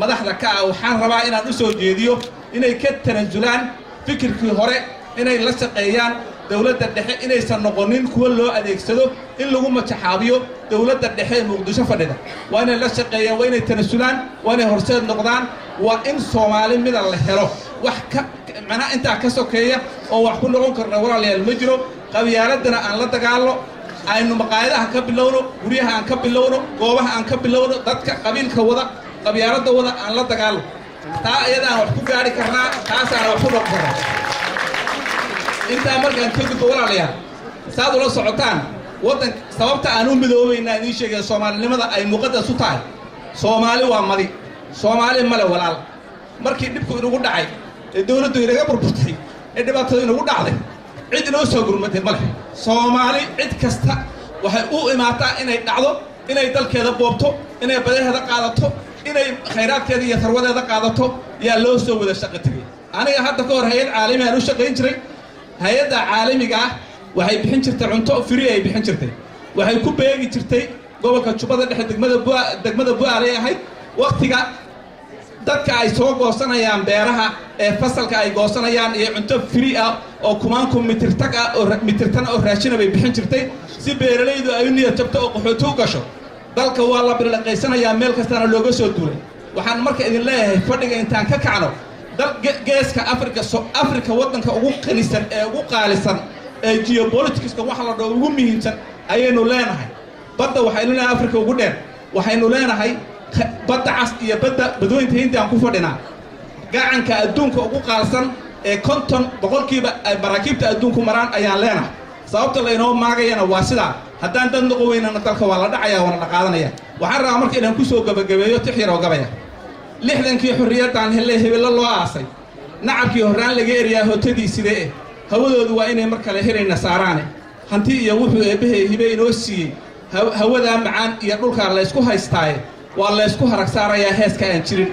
madaxda ka ah. Waxaan rabaa inaan u soo jeediyo inay ka tanasulaan fikirkii hore, inay la shaqeeyaan dowladda dhexe, inaysan noqonin kuwa loo adeegsado in lagu majaxaabiyo dowladda dhexe ee Muqdisho fadhida. Waa inay la shaqeeyaan, waa inay tanasulaan, waa inay horseed noqdaan. Waa in Soomaali mida la helo. Wax ka macnaha intaa ka sokeeya oo wax ku noqon karna, walaalayaal, ma jiro. Qabyaaladana aan la dagaalno. Aynu maqaayadaha ka bilowno, guryaha aan ka bilowno, goobaha aan ka bilowno. Dadka qabiilka wada, qabyaaladda wada, aan la dagaalno. Taa iyada aan wax ku gaari karnaa, taasaana wax ku noqon karnaa. Intaa markaan ka gudbo, walaalayaal, saad ula socotaan waddan, sababta aan u midoobaynaa idiin sheegaya, Soomaalinimada ay muqadas u tahay. Soomaali waa madi, Soomaali male walaal. Markii dhibku inagu dhacay ee dowladdu inaga burburtay ee dhibaatadu inagu dhacday, cid inoo soo gurmatay male. Soomaali cid kasta waxay u imaataa inay dhacdo, inay dalkeeda boobto, inay badaheeda qaadato, inay khayraadkeeda iyo sarwadeeda qaadato. Yaa loo soo wada shaqo tegay? Aniga hadda ka hor hay-ad caalami aan u shaqayn jiray. Hay-adda caalamiga ah waxay bixin jirtay cunto free ay bixin jirtay. Waxay ku beegi jirtay gobolka Jubbada Dhexe, degmada Bu'aalay ahayd. Waktiga dadka ay soo goosanayaan beeraha ee fasalka ay goosanayaan iyo cunto free ah oo kumaanku mitirtag ah oo mitirtan oo raashina bay bixin jirtay, si beeralaydu ay u niyad jabto oo qaxooti u gasho. Dalka waa la birlaqaysanayaa, meel kastana looga soo duulay. Waxaan marka idin leeyahay, fadhiga intaan ka kacno, dal Geeska Afrika, Afrika waddanka ugu qanisan ee ugu qaalisan ee geopoliticska waxa la dhaho ugu muhiimsan ayaynu leenahay. Badda waxaynu leenahay Afrika ugu dheer, waxaynu leenahay Badda Cas iyo badda Badweynta Hindi aan ku fadhinaa. Gacanka adduunka ugu qaalsan ee 50% ay maraakiibta adduunku maraan ayaan leenahay. Sababta laynoo maagayana waa sidaa. Haddaan dad noqon weynana, dalka waa la dhacaya, waana la qaadanaya. Waxaan rabaa marka inaan kusoo gabagabeeyo tix yaroo gabaya. 60-kii xorriyaddaan hellay, hebello loo aasay, nacabkii horraan laga eryaa hotadii sidee eh, hawadoodu waa inay mar kale helayna saaraane. Hanti iyo wuxuu eebbahay hibe inoo siiyey, hawadaa macaan iyo dhulkaa laysku haystaaye, waa laysku harag saarayaa heeska aan jirin.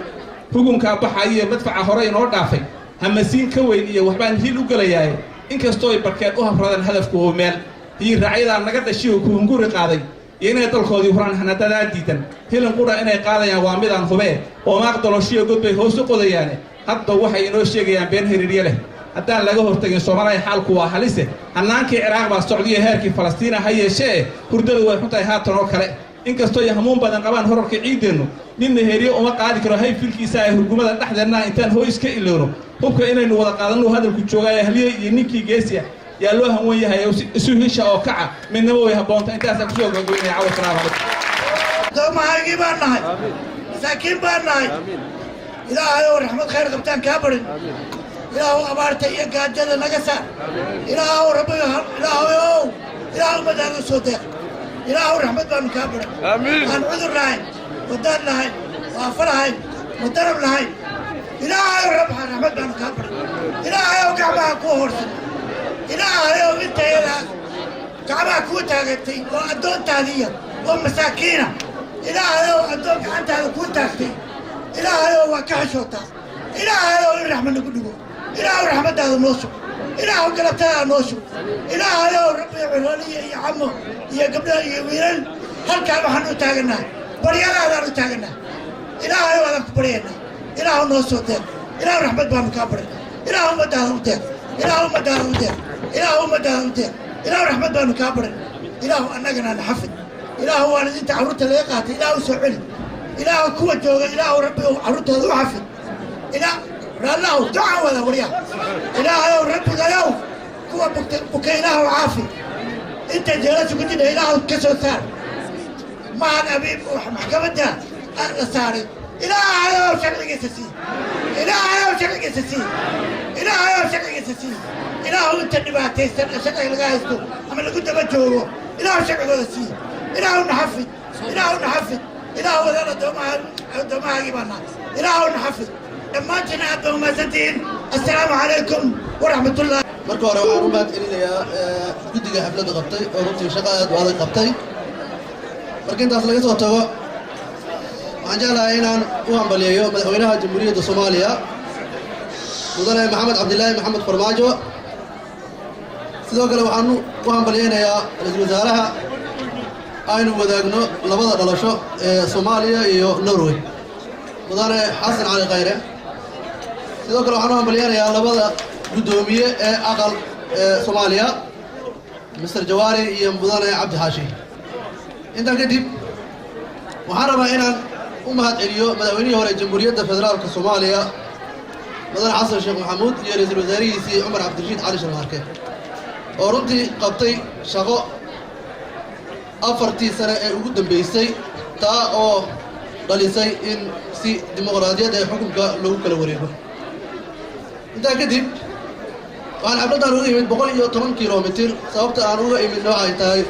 Hugunkaa baxaya iyo madfaca hore inoo dhaafay, hamasiin ka weyn iyo waxbaan hiil u gelayaaye. Inkastoo ay barkeed u hafradaan, hadafku oo meel iyo raacyadaa naga dhashiyo kuhunguri qaaday iyo inay dalkoodii huraan hanadadaa diidan, hilin qudha inay qaadayaan waa midaan hubee. Oomaaq doloshiyo god bay hoos u qodayaane. Hadba waxay inoo sheegayaan been hiriirye leh. Haddaan laga hortagin, Soomaaliya xaalku waa halise. Hannaankii Ciraaq baa socdiyo heerkii Falastiina ha yeeshee, hurdadu way xun tahay haatan oo kale. Inkastoo ay hamuun badan qabaan horarka ciiddeennu, ninna heeriye uma qaadi karo hayfilkiisa ee hurgumada dhexdeenna. Intaan hoys ka ilowno hubka inaynu wada qaadanno, hadalku joogaaye halye iyo ninkii geesiya yaa loo hanwan yahay. Isu hisha oo kaca, midnaba way habboonta. Intaasaan kusoo gabagabeynaya cawa. Salaamu calaykum. Addoomahaygii baan nahay, masaakiin baan nahay. Ilaahay ow, raxmad khayr qabtaan kaa barin. Ilaahow, abaarta iyo gaajada naga saar. Ilaahow, rabbi, Ilaahow, Ilaahow, ummadaada soo deeq. Ilaahow, raxmad baanu kaa barin. Aan cudur lahayn, wadaan lahayn, waafa lahayn, wadarab lahayn. Ilaahayow, raxmad baanu kaa barin. Ilaahayow, gacmaha kuu horsan. Ilaahayow, intayadaas gacmaha kuu taagatay oo addoontaadiiya oo masaakiina. Ilaahayow, addoon gacantaada kuu taagtay, Ilaahayow, waa ka xishootaa. Ilaahayow, in raxmad nagu dhigo. Ilaahow, raxmaddaada noo sug. Ilaahow, galabtadaada noo sug. Ilaahayow, rabbi, corooliya iyo camo iyo gabdho iyo wiilal, halkaan waxaan u taagannahay baryadaadaan u taagannahay. Ilaahayow, adaan ku baryaynaa. Ilaahow, noo soo deeq. Ilaahow, raxmad baanu kaa barin. Ilaahow, ummadaada u deeq. Ilaahow, ummadaada u deeq. Ilaahow, ummadaada u deeq. Ilaahow, raxmad baanu kaa barin. Ilaahow, annagana na xafid. Ilaahow, waalidiinta carruurta laga qaatay, Ilaahow, soo celi. Ilaahow, kuwa jooga, Ilaahow, rabbi, carruurtooda u xafid. Ilaa raallahu ducaan wada waryaa. Ilaahayow, rabbigayow, kuwa bugta buka, Ilaahow, caafi. Inta jeelasha ku jidha, Ilaahow, ka soo saar. Mahad Abiib maxkamadda la saaray, Ilaahayow, sharcigiisa sii. Ilaahayow, sharcigiisa sii. Ilaahayow, sharcigiisa sii. Ilaahow, inta dhibaataysan ee sharciga laga haysto ama lagu daba joogo, Ilaahow, sharcigooda sii. Ilaahow, naxafid. Ilaahow, naxafid. Ilaahow, wadaan addoomaha addoomahaagii baa nahay. Ilaahow, naxafid. Dhammaantiin aad baa umahadsantihiin. Assalaamu calaykum waraxmatullah. Marka hore waxaan u mahad celinayaa guddiga xafladda qabtay oo runtii shaqo aad u adag qabtay. Marka intaas laga soo tago, waxaan jeclahay inaan u hambaliyeeyo madaxweynaha Jamhuuriyadda Soomaaliya, Mudane Maxamed Cabdilaahi Maxamed Farmaajo. Sidoo kale waxaan u hambalyeynayaa ra-iisul wasaaraha aynu wadaagno labada dhalasho ee Soomaaliya iyo Norway, Mudane Xasan Cali Khayre. Sidoo kale waxaan u hambalyeynayaa labada guddoomiye ee aqal ee Soomaaliya, Mister Jawaari iyo Mudane Cabdi Xaashi. Intaa kadib, waxaan rabaa inaan u mahad celiyo madaxweynihii hore Jamhuuriyadda Federaalka Soomaaliya, Mudane Xasan Sheekh Maxamuud, iyo ra-iisul wasaarihiisii Cumar Cabdirashiid Cali Sharmaarke, oo runtii qabtay shaqo. 4tii sane ee ugu dambaysay, taa oo dhalisay in si dimuqraadiyad ee xukunka lagu kala wareego. Intaa kadib, waxaan xafladdan uga imid 110 kilomitir. Sababta aan uga imidna waxay tahay,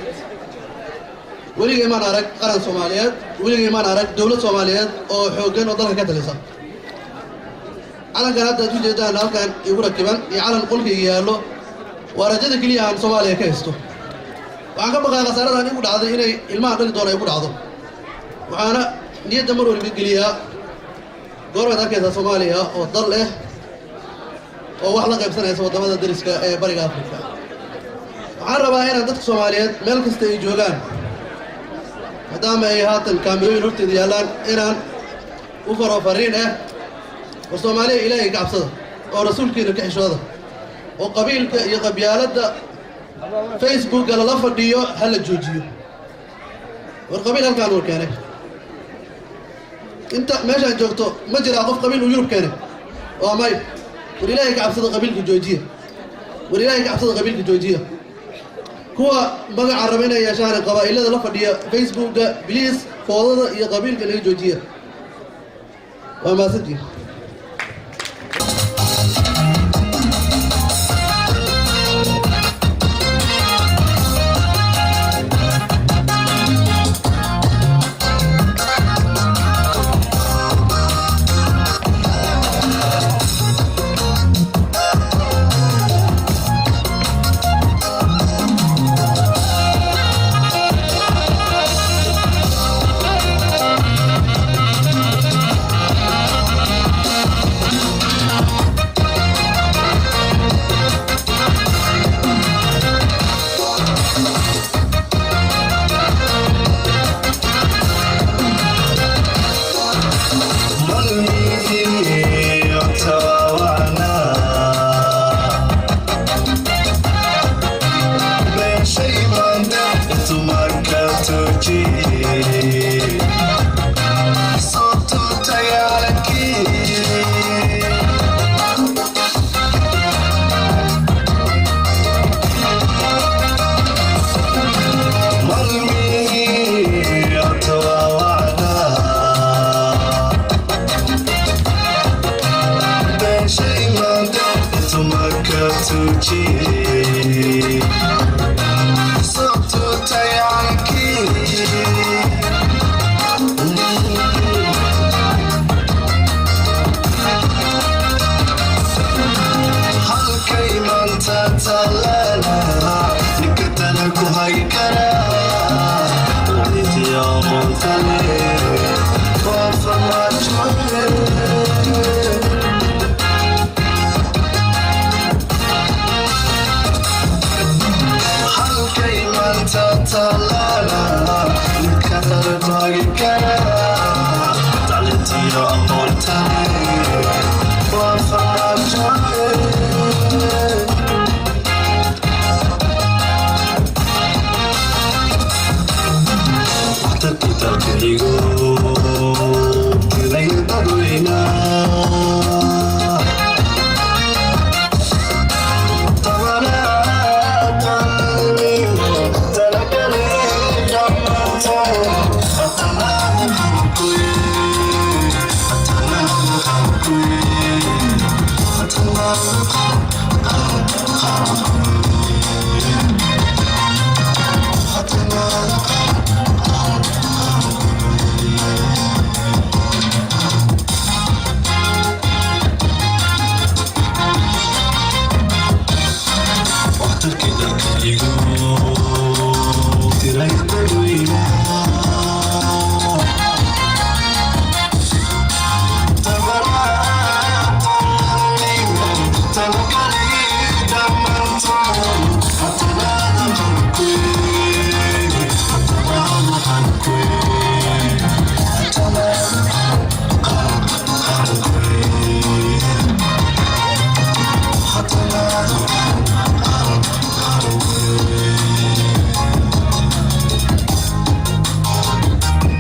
weligay maan arag qaran Soomaaliyeed, weligay maan arag dowlad Soomaaliyeed oo xooggan oo dalka ka talisa. Calankan hadda aad u jeedaan halkan igu rakiban iyo calan qolkayga yaallo waa rajada keliya aan Soomaaliya ka haysto. Waxaan ka baqaa khasaaradan igu dhacday inay ilmaha dhali doona igu dhacdo. Waxaana niyadda mar waliba geliyaa, goormaad arkaysaa Soomaaliya oo dal leh oo wax la qaybsanaysa waddamada dariska ee Bariga Afrika? Waxaan rabaa inaan dadka Soomaaliyeed meel kasta ay joogaan, maadaama ay haatan kaamirooyin horteeda yaallaan, inaan u faro fariin ah: war Soomaaliya, Ilaahay ka cabsada oo rasuulkiina ka xishooda, oo qabiilka iyo qabyaaladda Facebooka lala fadhiyo ha la joojiyo. War qabiil halkaan uu keenay, inta meeshaan joogto ma jiraa qof qabiil uu Yurub keenay? Waa may. War Ilaahay ka cabsada, qabiilka joojiya. War Ilaahay ka cabsada, qabiilka joojiya. Kuwa magaca raba inay yeeshaan qabaa'ilada la fadhiya Facebooka, please, foodada iyo qabiilka laga joojiya. Waa mahadsantihin.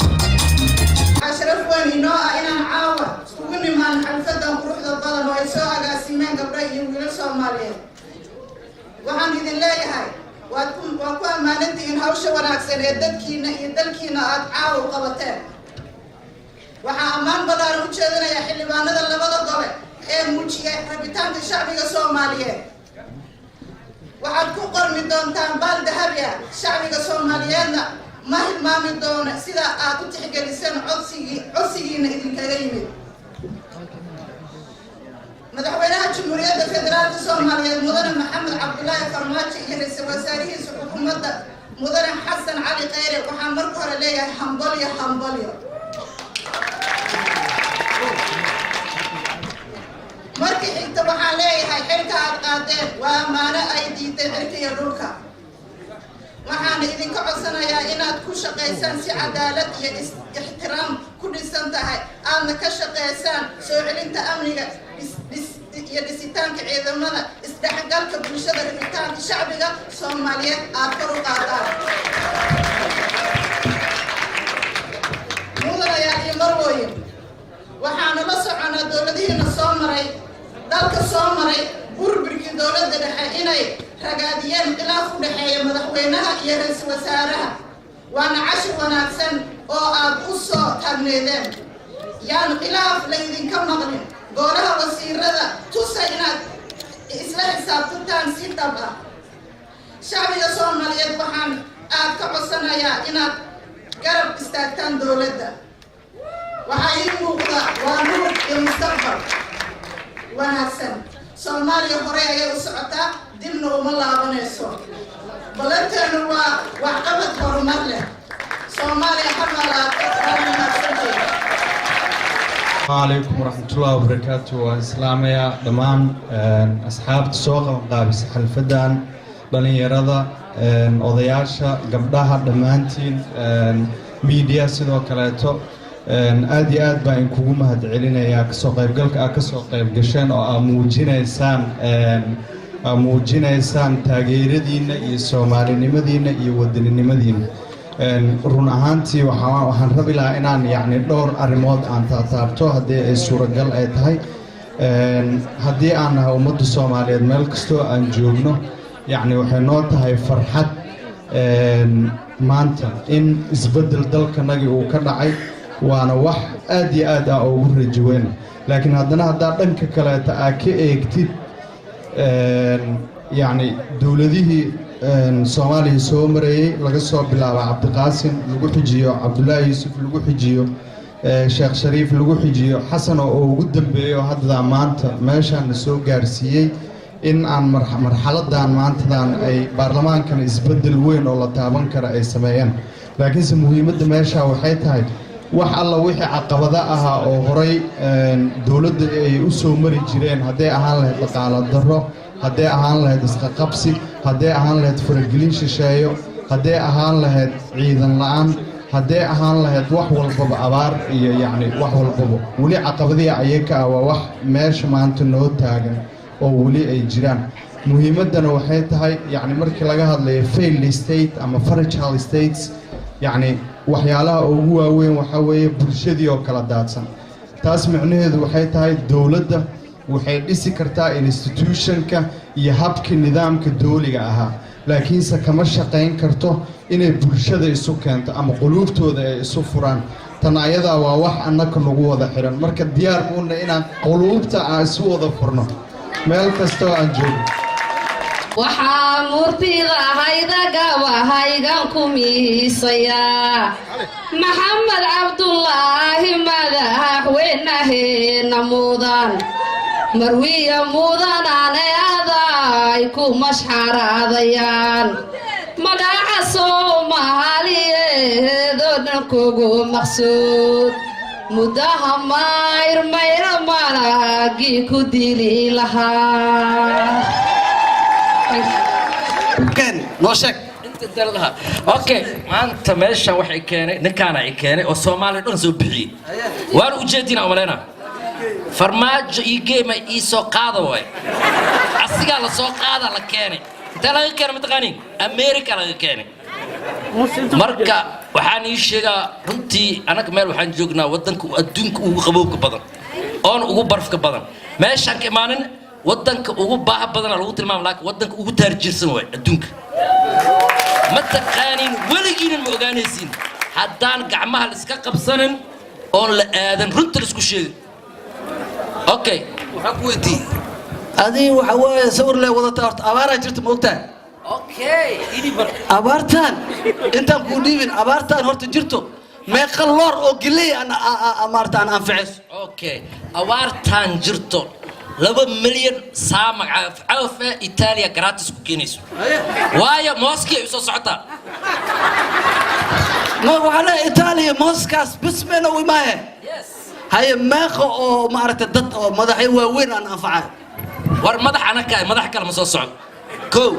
Waxaa sharaf weyn inoo ah inaan caawa iskugu nimaano xalfadan quruxda badan oo ay soo agaasimeen gabdho iyo wiilal Soomaaliyeed. Waxaan idin leeyahay Waa ku ammaanantihiin hawsha wanaagsan ee dadkiina iyo dalkiina aada caawa u qabateen. Waxaa ammaan ballaaran u jeedinayaa xildhibaanada labada gole ee muujiyay rabitaanka shacbiga Soomaaliyeed. Waxaad ku qormi doontaan baal dahabi ah, shacbiga Soomaaliyeedna ma hilmaami doono sida aad u tixgeliseen codsigiina idinkaga yimid. Madaxweynaha Jamhuuriyadda Federaalka Soomaaliyeed, Mudane Maxamed Cabdulaahi Farmaajo, iyo ra-iisul wasaarihiisa xukuumadda, Mudane Xasan Cali Kheyre, waxaan marka hore leeyahay hambalyo, hambalyo. Markii xigta waxaan leeyahay xilka aad qaadeen waa ammaano ay diiday cirka iyo dhulka. Waxaana idinka codsanayaa inaad ku shaqaysaan si cadaalad iyo ixtiraam ku dhisan tahay, aadna ka shaqaysaan soo celinta amniga iyo dhisitaanka ciidamada, isdhexgalka bulshada, rabitaanka shacbiga Soomaaliyeed aad kor u qaadaan. Mudanayaal iyo marwooyin, waxaanu la soconaa dowladihiina soo maray, dalka soo maray burburkii dowladda dhexe, inay ragaadiyeen khilaaf u dhexeeya madaxweynaha iyo ra-iisul wasaaraha. Waana cashir wanaagsan oo aad u soo taagneedeen. Yaan khilaaf laydinka maqlin. Golaha wasiirada tusa inaad isla xisaabtantaan si dhab ah. Shacbiga Soomaaliyeed waxaan aad ka codsanayaa inaad garab istaagtaan dowladda. Waxaa ii muuqda waa nuur iyo mustaqbal wanaagsan. Soomaaliya horey ayay u socotaa, dibna uma laabanayso. Ballanteenu waa waxqabad horumar leh. Soomaaliya ha noolaato. Waa mahadsanteed. Alaykum waraxmatullahi wabarakaatu. Waan islaamayaa dhammaan asxaabta soo qabanqaabisa xalfadan, dhallinyarada, odayaasha, gabdhaha, dhammaantiin, media sidoo kaleeto. Aad iyo aad baan inkugu mahad celinayaa kasoo qaybgalka aad kasoo qayb gasheen oo aad muujinaysaan taageeradiinna iyo soomaalinimadiinna iyo wadaninimadiinna. Run ahaantii waxaan rabi lahaa inaan yacni dhowr arrimood aan taataabto haddii ay suuragal ay tahay. Haddii aan nahay ummadda Soomaaliyeed meel kastoo aan joogno, yacni waxay noo tahay farxad maanta in isbeddel dalkanagii uu ka dhacay, waana wax aad iyo aad ah ugu rajo weyn. Laakiin haddana haddaa dhanka kaleeta aad ka eegtid, yacni dowladihii Soomaaliya soo marayey, laga soo bilaabo Cabdiqaasim, lagu xijiyo Cabdullaahi Yuusuf, lagu xijiyo Sheekh Shariif, lagu xijiyo Xasan oo ugu dambeeyo hadda maanta meeshaan na soo gaarsiiyey in aan marxaladan maantadan ay baarlamaankan isbeddel weyn oo la taaban kara ay sameeyeen. Laakiinse muhiimadda meesha waxay tahay, wax alla wixii caqabado ahaa oo horay dowladda ay u soo mari jireen, hadday ahaan lahayd dhaqaalo darro, hadday ahaan lahayd isqaqabsi, hadday ahaan lahayd faragelin shisheeyo, hadday ahaan lahayd ciidan la'aan, hadday ahaan lahayd wax walbaba, abaar iyo yacni wax walbaba, weli caqabadihii ayaka ah waa wax meesha maanta noo taagan oo weli ay jiraan. Muhiimaddana waxay tahay, yacni markii laga hadlayo failed state ama fragile states, yacni waxyaalaha ugu waaweyn waxaa weeye bulshadii oo kala daadsan. Taas micnaheedu waxay tahay dowladda waxay dhisi kartaa institutionka iyo habkii nidaamka dooliga ahaa, laakiinse kama shaqayn karto inay bulshada isu keento ama quluubtooda ay isu furaan. Tan ayadaa waa wax annaka nagu wada xihan. Marka diyaar muuna inaan quluubta aan isu wada furno meel kastoo aan joogno. Waxaa murtida haydagabahaygan ku miisayaa Maxamed Cabdulaahi, madaxweynaheena mudan, marwiya mudanane aday ku mashxaraadayaan magaca Soomaaliyeedoo dhan kugu maqsuud muddaha mayr mayra malagii ku dili lahaa. Noo sheeg. Okay, maanta meeshan waxay keenay ninkaana i keenay oo Soomaaliya dhan soo bixiyey, waana ujeedina umaleyna Farmaajo ii geema ii soo qaada waay. Asigaa la soo qaada, la keenay. Intee laga keenay mataqaanin? America laga keenay. Marka waxaan ii sheegaa runtii, anaga meel waxaan joognaa wadanka adduunka ugu qabowga badan oona ugu barafka badan. Meeshaan ka imaanin wadanka ugu baaha badana lagu tilmaama, laakiin wadanka ugu taarjiirsan waay adduunka. Ma taqaanin, weligiinan ma ogaanaysiin haddaan gacmaha la iska qabsanin oon la aadan runta la isku sheegin. Okay. Waxaan ku weydiiyey, adii waxa waaye sawir lee wadata. Horta abaaraa jirta, ma ogtahay? Okay, idii bar. Abaartaan intaan kuu dhiibin, abaartaan horta jirto, meeqa loor oo geley aan maarata aan anficayso? Okay, abaartaan jirto 2 milyan saamag cagaf cagaf eh Itaaliya gratis ku keenayso, waayo mooskii ay usoo socotaa. Ma waxaa leeyahay Itaaliya mooskaas bis meena u imaaye. Haye, meeqa oo maaragta dad oo madaxyo waaweyn aan anfacay? War madax anaka madax kale ma soo socdo. Kow,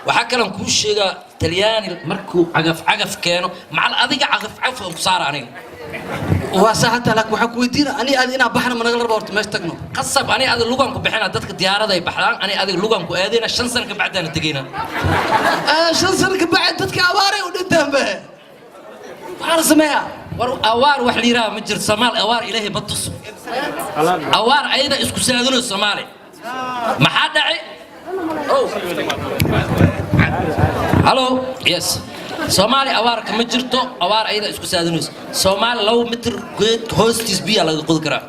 waxaa kalan kuu sheegaa, Talyaani markuu cagaf cagaf keeno, macal adiga cagaf cagaf aan ku saara aniga. Waa saa hataa, laakiin waxaan ku weydiina, ani aad inaan baxna ma nagala raba horta meesha tagno? Qasab. Ani adiga lugaan ku bixina, dadka diyaarada ay baxdaan, ani adiga lugaan ku aadayna. 5 sano ka bacdaana tegayna. 5 sano ka bacdi dadka abaaray u dhintaan be, maxaa la sameeyaa? War awaar wax la yidhaha ma jirto Soomaali. Awaar Ilaahay ma tuso. Awaar ayada isku saadinayo Soomaali. Maxaa dhacay? Oh, hello, yes, Soomaali awaarka ma jirto. Awaar ayada isku saadinayso. Soomaali 2 mitir geed hoostiis biyaa laga qodi karaa.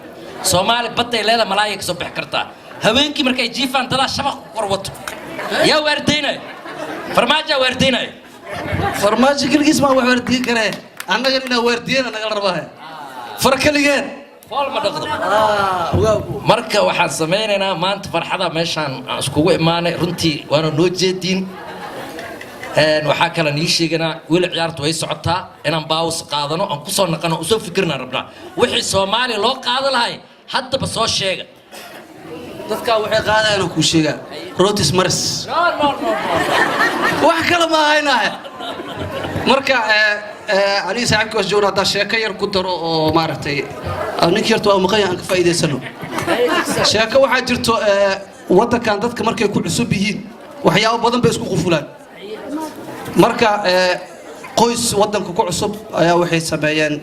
Soomaali badday leeda, malaaya kasoo bixi kartaa. Habeenkii markay jiifaan dadaa shabaq ku kor wato. Yaa waardaynaya? Farmaajaa waardaynaya. Farmaajo keligiis maa wax waardiyin karee, annagan inaa waardiyena nagala rabaa, far keligeen. Fool ma dhaqdo. Marka waxaan samaynaynaa maanta farxada meeshaan aan iskugu imaanay, runtii waana noo jeediin. Waxaa kale nii sheeganaa, weli ciyaartu way socotaa. Inaan baawus qaadano, aan kusoo naqano, usoo fikirnaan rabnaa wixii Soomaaliya loo qaadan lahay. Haddaba soo sheega. Dadkaa waxay qaadayaan oo kuu sheegaa rotis maris. No, no, no, no. Wax kale ma haynahay. Marka aniga saaxiibka was joogna, haddaa sheeko yar ku daro oo maaragtay ninkii horta waa maqan yahay, aan ka faa'iidaysano sheeko. Waxaa jirto waddankan dadka markay ku cusub yihiin waxyaabo badan bay isku qufulaan. Marka qoys waddanka ku cusub ayaa waxay sameeyeen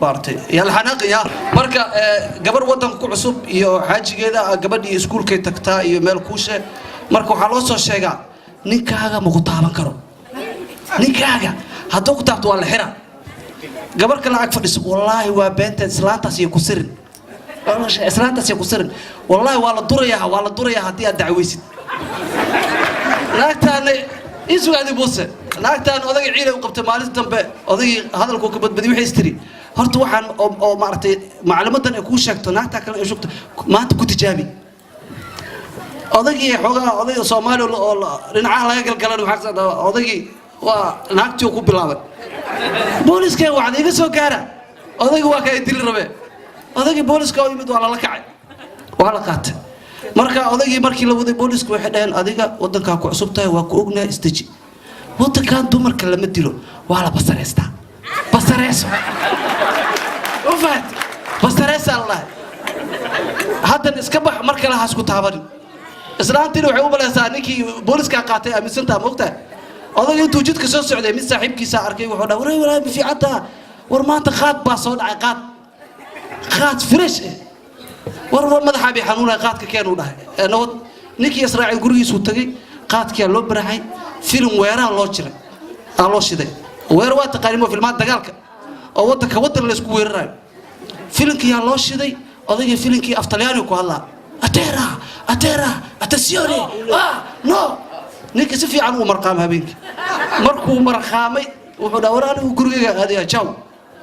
maaragtay yalxanaaqaya. Marka gabar waddanka ku cusub iyo xaajigeeda, gabadhii iskuulkay tagtaa iyo meel kuushe. Marka waxaa loo soo sheegaa, ninkaaga ma ku taaban karo, ninkaaga hadduu ku taabto waa la xiraa. Gabar kale ag fadhiso, wallaahi waa beenteed, islaantaas iyo ku sirin, islaantaas iyo ku sirin, wallaahi waa la durayaa, waa la durayaa haddii aad dacweysid naagtaana isugaadi buse. Naagtaan odagii ciilay u qabtay. Maalinta dambe odagii hadalkuu ka badbadiy. Waxay istiri, horta waxaan oo maaragtay macluumadan ay kuu sheegto naagtaa kale ay sheegto maanta ku tijaabi. Odagii xoogaa oday Soomaali oo dhinacaha laga galgalan, waxaa odagii waa naagtii ku bilaabay, booliska wacda, iga soo gaara, odagii waa kaa dili rabe. Odagii booliska oo yimid, waa lala kacay, waa la qaatay. Marka odaygii markii la waday, booliisku waxay dhaheen, adiga waddankaa ku cusub tahay, waa ku ognahay, isdeji. Waddankan dumarka lama dilo, waa la basareystaa. Basareeso u fahad, basareesaa la dhahay. Haddan iska bax, mar kale ha isku taabanin. Islaantiina waxay u malaysaa ninkii booliiskaa qaatay, aaminsantaa, moogtahay. Odayga intuu jidka soo socday, mid saaxiibkiisa arkay. Wuxuu dhahay, waray walaa ma fiicantaa? War maanta qaad baa soo dhacay, qaad, qaad fresh eh. War war madaxaa bay xanuunaya, qaadka keenuu dhahay. Ee nabad ninkii Israaciil gurigiisuu tagay, qaadkiyaa loo baraxay, filim weeraha loo jiray aa loo shiday. Weer waa taqaanimo, filmaad dagaalka oo waddanka waddan la isku weerarayo. Filimkiyaa loo shiday. Odaygii filimkii af Talyaaniga ku hadlaa, atera atera attenzione, ah no. Ninka si fiican uu marqaamay. Habeenkii markuu marqaamay wuxuu dhaha, war anigu gurigayga aadaya, jaw.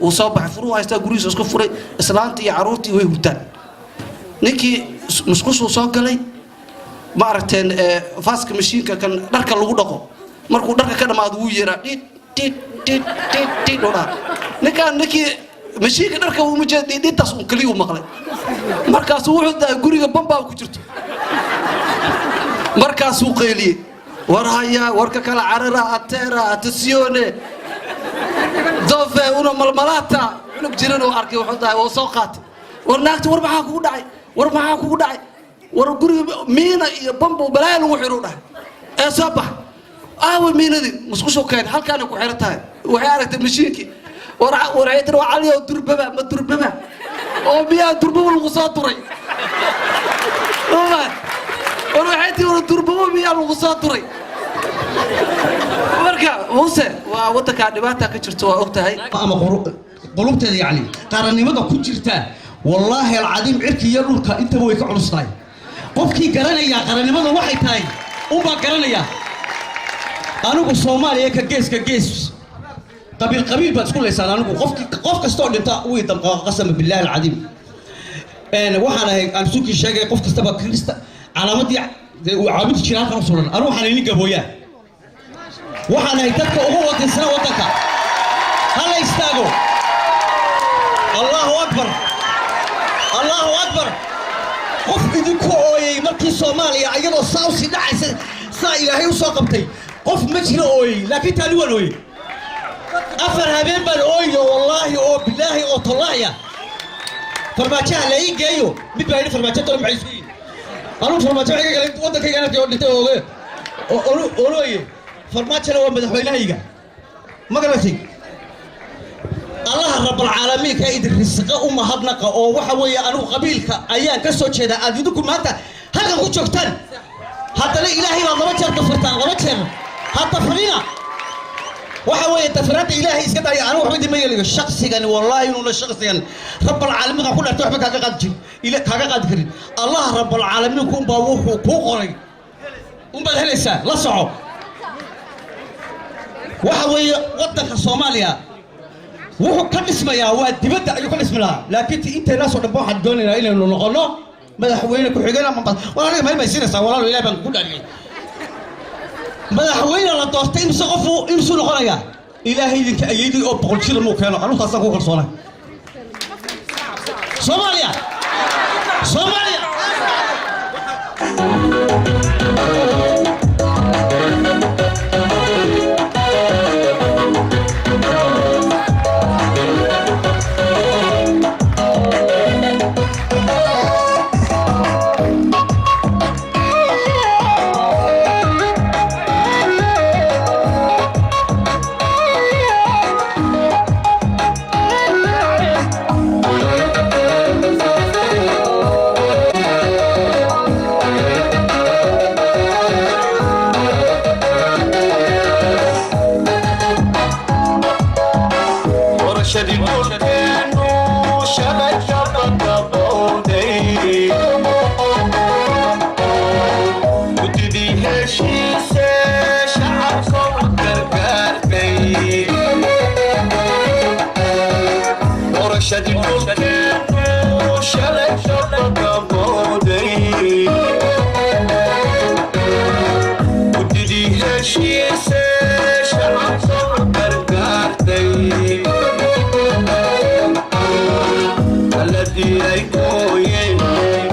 Wuu soo baxay, furuu haystaa, gurigiisa isku furay. Islaantii iyo carruurtii way hurdaan. Ninkii musqushuu soo galay, ma aragteen faaska mashiinka kan dharka lagu dhaqo, markuu dharka ka dhamaado wuu yeeraa, dhid dhid dhid dhid dhid u dhaha. Ninkaan ninkii mashiinka dharka uma jeeda, dhidhintaas un keliya u maqlay. Markaasuu wuxuu dhahay, guriga bambaa ku jirto. Markaasuu qayliyey, war haya, warka kala carara, atera attenzione, dove una malmalata. Cunug jiran oo arkay, wuxuu dhahay, wuu soo qaatay, war naagta, war maxaa kugu dhacay? War maxaa kugu dhacay? War guriga miina iyo bambo balaaya lagu xiru dhahay, ee soo bax. Aawa miinadii? Musqushuu keen, halkaanay ku xiran tahay. Waxay aragtay mashiinkii. War waxay tiri, waa caliyow, durbaba ma durbaba oo miyaa durbaba lagu soo duray? War waxay tiri, war durbaba miyaa lagu soo duray? Marka Marka Muuse, waa waddankaa dhibaata ka jirto, waa og tahay. Ama qulubteeda, yacni qarannimada ku jirta, wallaahi alcadiim, cirka iyo dhulka intaba way ka culus tahay. Qofkii garanaya qarannimada waxay tahay unbaa garanaya. Anigu Soomaaliya ka gees ka gees, qabiil qabiil baad isku leysaan. Anigu qofki qof kastoo dhinta wii damqa, qasama billahi alcadiim. Waxaan ahay aan sukii sheegay, qof kastaba Krista calaamadii dee uu caabudi jiray halkan u suran. Anigu waxaan inin gabooyaa, waxaan ahay dadka ugu wadansana waddanka. Hala istaago! Allahu akbar, allahu akbar! Qof idinku ooyey markii Soomaaliya iyadoo saa usii dhacaysa, saa Ilaahay u soo qabtay, qof ma jiro ooyey. Laakiin taani waan ooyey, 4 habeen baan ooyo, wallaahi oo bilaahi oo tollaahya. Farmaajaha la ii geeyo, mid baa yidhi farmaajo tole maxay isku yihin? Anugu farmaajo waxay ka galay waddankayga anarkay oo dhintay ooge olooye. Farmaajona waa madaxweynahayga, ma garatay? Allaha rabbalcaalamiinka idin risqa u mahadnaqa. Oo waxa weeye, anigu qabiilka ayaan ka soo jeedaa aad idinku maanta halkan ku joogtaan. Haddana Ilaahay baad 2 jeer dafirtaan, 2 jeer ha dafrina. Waxa weeye dafiraadda Ilaahay iska daaya. Anigu waxba idinma yeelayo. Shaksigan, wallaahi inuuna shaksigan rabbalcaalamiinka ku dhaartay waxba kaaga qaadi jirin, kaaga qaadi karin. Allaha rabbalcaalamiinku unbaa wuxuu kuu qoray unbaad helaysaa, la soco. Waxa weeye waddanka Soomaaliya wuxuu ka dhismayaa waa dibadda ayuu ka dhismi lahaa, laakiin inteenaasoo dhanba waxaan doonaynaa inaynu noqono madaxweyne ku-xigeen ama war aniga meel bay siinaysaa. Walaalo, Ilaah baan ku dhaariyay, madaxweyne la doortay imse qofu imsuu noqonayaa? Ilaahay idinka ayeydii oo 100 jira muu keeno, anigu taasaan ku kalsoonay. Soomaaliya, Soomaaliya! Doorashadii dhulkeenu shalay gabagabowday, guddidii heshiise shacabka u gargaartay. Doorashadii dhulkeenu shalay gabagabowday, guddidii heshiise shacabka u gargaartay. Alladii ay gooyeen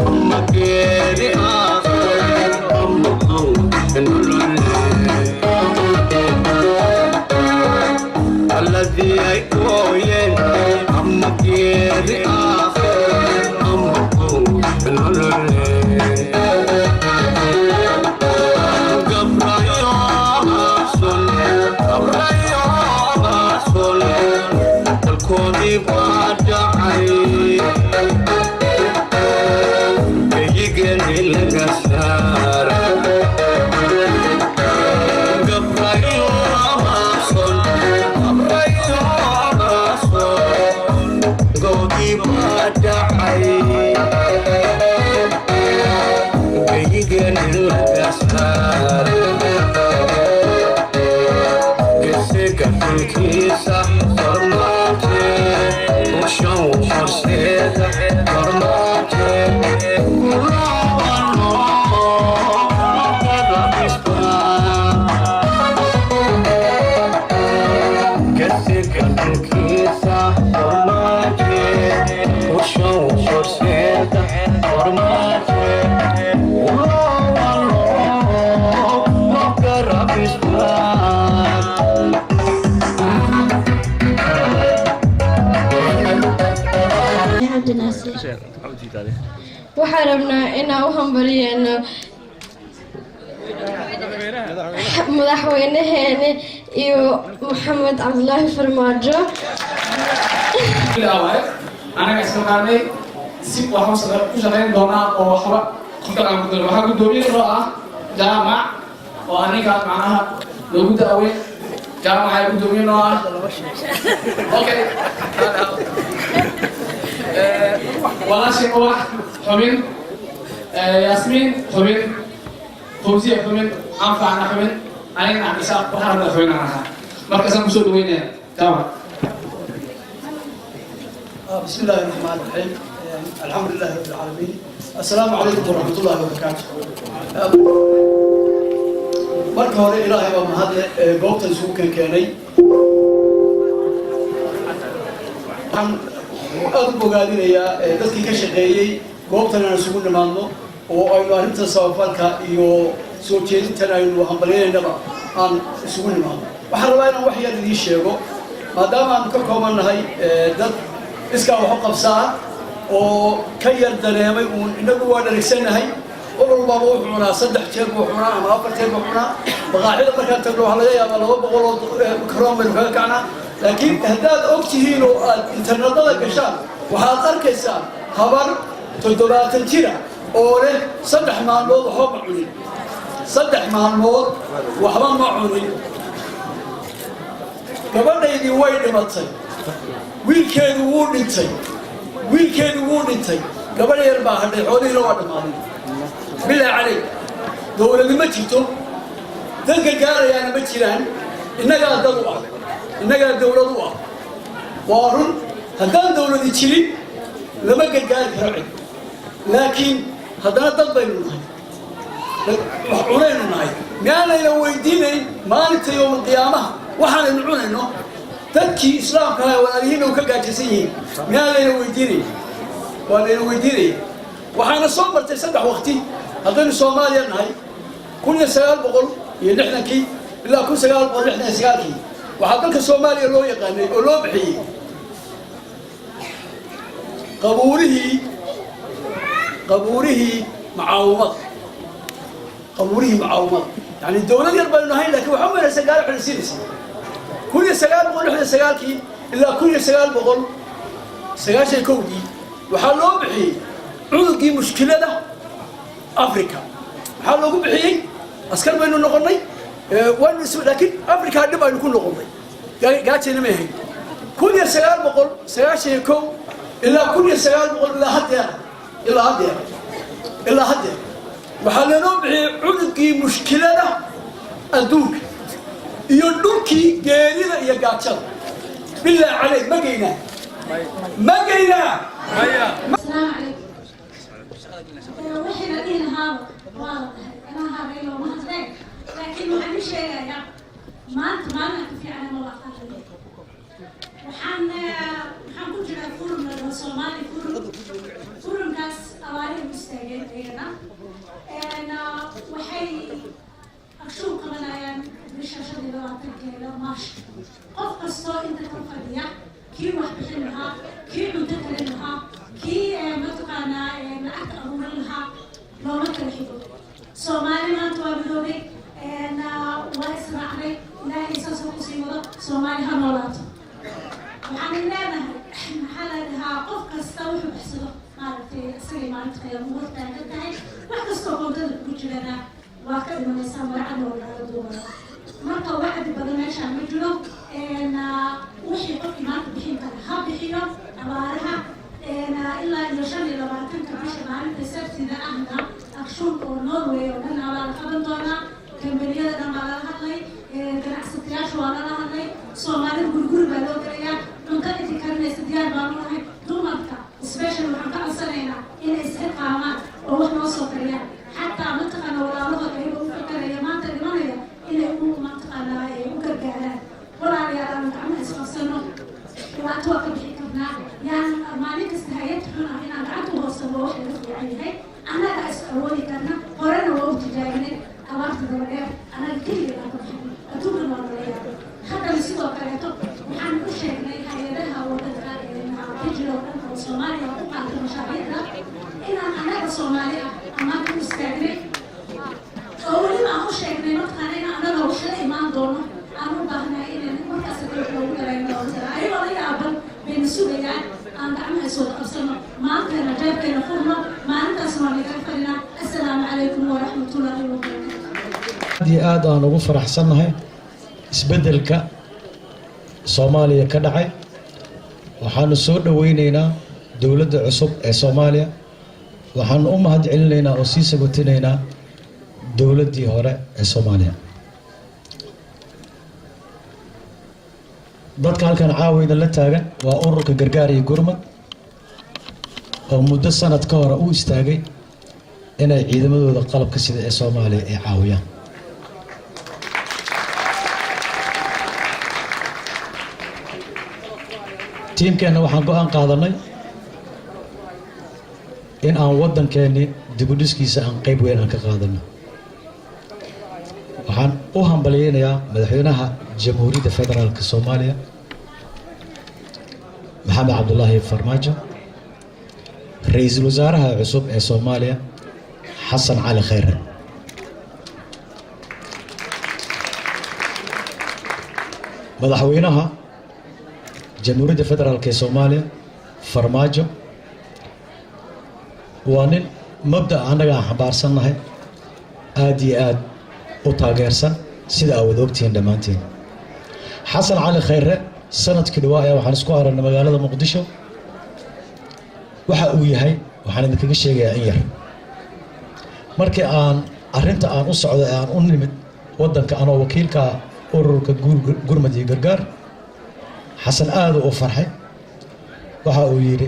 ama geeri aakhir ama nolole, alladii ay gooyeen ama geeri aakhir ama nolole. Gabrayo amason, gabrayo amason, dalkoodii baa dhacay, geyigani laga saar. Gabrayo amason, gabrayo amason, goodii baa dhacay, geyigani laga saar. Gesiga dhulkiisa farmaaje ushan horseeda farmaaje kulaabano gesiga dhulkiisa farmaaje ushan horseeda farmaaje kulaabano garabisbaan. Cabdinaasir. Waxaan rabnaa inaan u hambalyeeno madaxweynaheena iyo Maxamed Cabdulaahi Farmaajo. Waaye anaga isla qaadnay si waxaan ku shaqayn doonaa oo waxba qofka aan ku waxaa guddoomiye loo ah jaamac oo aniga macnaha loogu daaweyn. Jaamac ay guddoomiye noo ah. Okay, walaashay Ubax xubin, Yaasmiin xubin, Fawziya xubin, Anfacna xubin, anigana Cabdisaaq waxaan rabaa xubin aan ahaa. Markaasaan kusoo dhaweynaya Jaamac. بسم الله الرحمن الرحيم، الحمد لله رب العالمين، السلام عليكم ورحمة الله وبركاته. Marka hore Ilaahay baa mahadle ee goobtan isugu keenay. Waxaan aada u bogaadinayaa dadkii ka shaqeeyey goobtan aan isugu nimaadno oo aynu arrinta samafalka iyo soo jeedintan aynu hambalyanaynaba aan isugu nimaadno. Waxaan rabaa inaan wax yar idiin sheego, maadaama aanu ka kooban nahay dad iskaa wax u qabsaa oo ka yar dareemay uun. Innagu waa dhaligsanahay, qof walbaaba wuxuu cunaa saddex jeer buu cunaa ama afar jeer buu cunaa. Maqaaxida markaan tagno waxaa laga yaabaa 200 oo karoon baynu kaga kacnaa. Laakiin haddaad og tihiin oo aad internetada gashaan, waxaad arkaysaa habar 70 jira oo leh 3 maalmood waxba ma cunin, 3 maalmood waxba ma cunin, gabadhaydii way dhimatay, wiilkeedu wuu dhintay, wiilkeedu wuu dhintay, gabadh yar baa hadhay, xoolihiina waa dhammaaday. Bilaa caleyk, dowladi ma jirto, dad gargaarayaana ma jiraan. Innagaa dad u ah, innagaa dowlad u ah. Waa run, haddaan dowladi jirin lama gargaari karo cid, laakiin haddana dad baynu nahay, wax cunaynu nahay. Miyaanayna weydiinayn maalinta yowmalqiyaamaha waxaanaynu cunayno? Dadkii islaamka ahaa walaalihiinna u ka gaajaysan yihiin, miyaanayna weydiinayn? Waa layna weydiinaya. Waxaana soo martay saddex waqti haddaynu Soomaaliya nahay. 1960-kii ilaa 1969-kii waxaa dalka Soomaaliya loo yaqaanay oo loo bixiyey qabuurihii mucaawamada, qabuurihii mucaawamada. Yani dowlad yar baynu nahayn, lakin waxaa umaynaysa gaalo xidhisiinaysa. 1969-kii ilaa 1991-kii waxaa loo bixiyey cudurkii mushkilada Africa. Maxaa loogu bixiyey? Askar baynu noqonnay, waynu is, laakiin Africa dhib aynu ku noqonnay, gaajayna may ahayn. 1991 ilaa 1900 ilaa haddeer, ilaa haddeer, ilaa haddeer waxaa lanoo bixiyey cudurkii mushkilada adduunka iyo dhulkii geerida iyo gaajada. Bilaa caleyk, ma geynaa? Ma geynaa? Asalaamu calaykum. Wixii la dhihi lahaaba waa la dhahay, anaa haray looma hadleen, laakiin waxaan u sheegayaa maanta maalin ka fiican ma aqaanay. Waxaan ku jiraa forum la dhaho Somali Forum. Forumkaas abaarihi u istaageen iyagana. Waxay akshuun qabanayaan bisha 25-keeda March. Qof kastoo inta ka fadhiya, kii wax bixin lahaa, kii cunto karin lahaa, kii mataqaanaa lacagta abuuran lahaa, looma kala xigo. Soomaali maanta waa midoobay, waa israacday. Ilaahay saasoo kusii wado, Soomaali ha noolaato. Waxaan leenahay, maxaa la dhahaa, qof kasta wuxuu baxsado maaragtay isagay maalinta qiyaamo ugu hortaagan tahay. Wax kastoo koontada kugu jirana waa ka dhimanaysaa, maracadna waa lagaga duubaya. Marka wacdi badan meeshaan ma jiro. Wixii qofkii maanta bixin kara ha bixiyo. Abaaraha ilaa iyo 25-ka bisha, maalinta Sabtida ahna, akshuunka oo Norway oo dhan baa la qaban doonaa. Kambaniyada dhan baa lala hadlay, ganacsatayaasha waa lala hadlay. Soomaalida guriguri baa loo gelayaa. Cunto intii karinaysa diyaar baanu nahay. Dumarka special waxaan ka codsanaynaa inay isxilqaamaan oo wax noo soo kariyaan, xataa mataqaana walaalahood ayagoo u fakaraya maanta dhimanaya inay u mataqaanaa u gargaaraan. Walaalayaal, aanu gacmaha isqabsano, dhibaato waa ka bixi karnaa. Yaan maalin kasta hay-ad xun ah inaan gacanta u hoosano waa wax laga fiican yahay. Annaga is awoodi karna, horena waa u tijaabinay. Abaarta daba dheer annaga keligeed aan ka bixin, adduunkan waa nala yaabay. Haddana sidoo kaleeto waxaan u sheegnay hay-adaha wadanka ka jira oo dhan oo Soomaaliya ku qaata mashaariicda inaan annaga Soomaali ah ammaan u istaagnay, oo weliba aan u sheegnay mataqaana in annaga wax la imaan doono. Aan u baahnahay inaan markaas hadii wax loogu darayno loogu dara, ayagoo la yaaban bayna sugayaan. Aan gacmaha is wada qabsano, maantana jeebkeena furno, maalintaasna waan igaga fadhinaa. Assalaamu calaykum waraxmatullaahi wabarakaatu. Aad iyo aad aan ugu faraxsannahay. Isbeddelka Soomaaliya ka dhacay, waxaanu soo dhoweyneynaa dowladda cusub ee Soomaaliya. Waxaanu u mahad celinaynaa oo sii sagotinaynaa dowladdii hore ee Soomaaliya. Dadka halkan caawayda la taagan waa ururka Gargaar iyo Gurmad oo muddo sanad ka hore u istaagay inay ciidamadooda qalabka sida ee Soomaaliya ay caawiyaan. Tiimkeenna waxaan go-aan qaadanay in aan waddankeennii dibudhiskiisa aan qayb weyn aan ka qaadano. Waxaan u hambalyeynayaa madaxweynaha Jamhuuriyadda Federaalka Soomaaliya, Maxamed Cabdulaahi Farmaajo, ra-iisul wasaaraha cusub ee Soomaaliya, Xasan Cali Khayre. Madaxweynaha Jamhuuriyadda Federaalk ee Soomaaliya Farmaajo waa nin mabda annaga aan xambaarsannahay aada iyo aada u taageersan, sida aa wada ogtihiin dhammaantiin. Xasan Cali Khayre sanadkii dhawaa ayaa waxaan isku aragnay magaalada Muqdisho. Waxa uu yahay waxaan idinkaga sheegayaa in yar. Markii aan arrinta aan u socdo ee aan u nimid waddanka anoo wakiilka ururka Gurmad iyo Gargaar, Xasan aada u farxay. Waxa uu yidhi,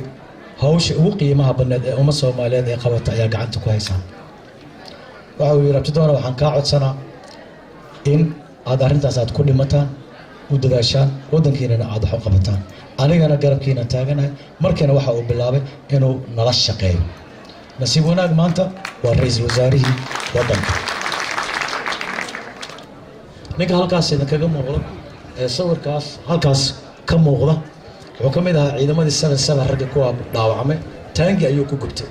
hawsha ugu qiimaha badneed ee umad Soomaaliyeed ee qabata ayaa gacanta ku haysaan. Waxa uu yidhi, Abtidoona, waxaan kaa codsanaa in aad arrintaas aad ku dhimataan, u dadaashaan, waddankiinana aad wax u qabataan, anigana garabkiina taaganahay. Markiina waxa uu bilaabay inuu nala shaqeeyo. Nasiib wanaag maanta waa ra-iisul wasaarihii waddanka. Ninka halkaas idinkaga muuqda ee sawirkaas halkaas ka muuqda wuxuu ka mid ahaa ciidamadii 7/7, ragga kuwa dhaawacmay, taangi ayuu ku gubtay.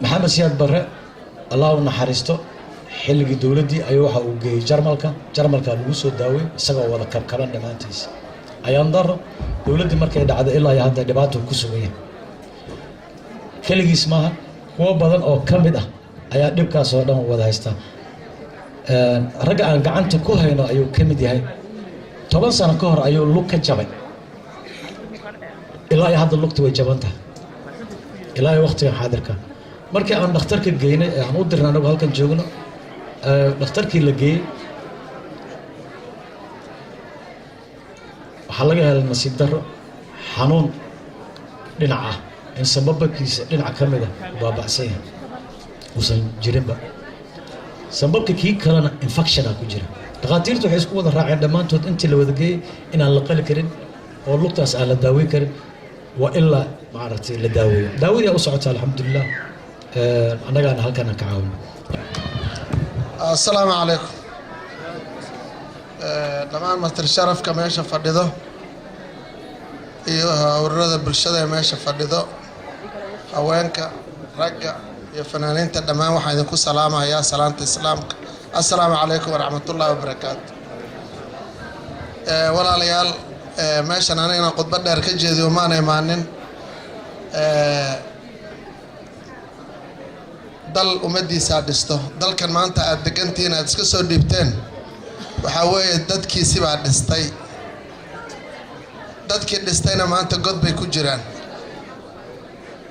Maxamed Siyaad Barre, Allah u naxariisto, xilligii dowladdii ayuu waxa uu geeyey Jarmalka. Jarmalka lagu soo daawey isagoo wada kabkaban dhammaantiisa. Ayaan daro, dowladdii markay dhacday ilaa iyo hadda dhibaato ku sugan yahay. Keligiis maaha, kuwo badan oo ka mid ah ayaa dhibkaas oo dhan wada haystaa. Ragga aan gacanta ku hayno ayuu ka mid yahay. 10 sano ka hor ayuu lug ka jabay, ilaa iyo hadda lugta way jaban tahay ilaa iyo waqtigan xaadirka. Markii aan dhakhtarka geynay ee aan u dirnay anagu halkan joogno, dhakhtarkii la geeyey waxaa laga helay nasiib darro xanuun dhinac ah in sambabakiisa dhinac ka mid ah baaba'san yahay, uusan jirinba sambabka, kii kalena infectiona ku jira. Dhakhaatiirtu waxay isku wada raaceen dhammaantood intii la wada geeyey inaan la qali karin oo lugtaas aan la daaweyn karin, waa ilaa maaragtay la daaweeyo. Daawadii u socota, alxamdulilah, annagaana halkan aan ka caawino. Asalaamu calaykum dhammaan martir sharafka meesha fadhido iyo ururada bulshada ee meesha fadhido, haweenka, ragga iyo fanaaniinta, dhammaan waxaan idinku salaamayaa salaanta Islaamka: assalaamu calaykum waraxmatullaahi wabarakaatu. Walaalayaal, meeshan aniga inaan khudbad dheer ka jeediyo maana imaanin. Dal ummaddiisaa dhisto. Dalkan maanta aad degantihiin, aad iska soo dhiibteen, waxaa weeye dadkiisibaa dhistay. Dadkii dhistayna maanta god bay ku jiraan.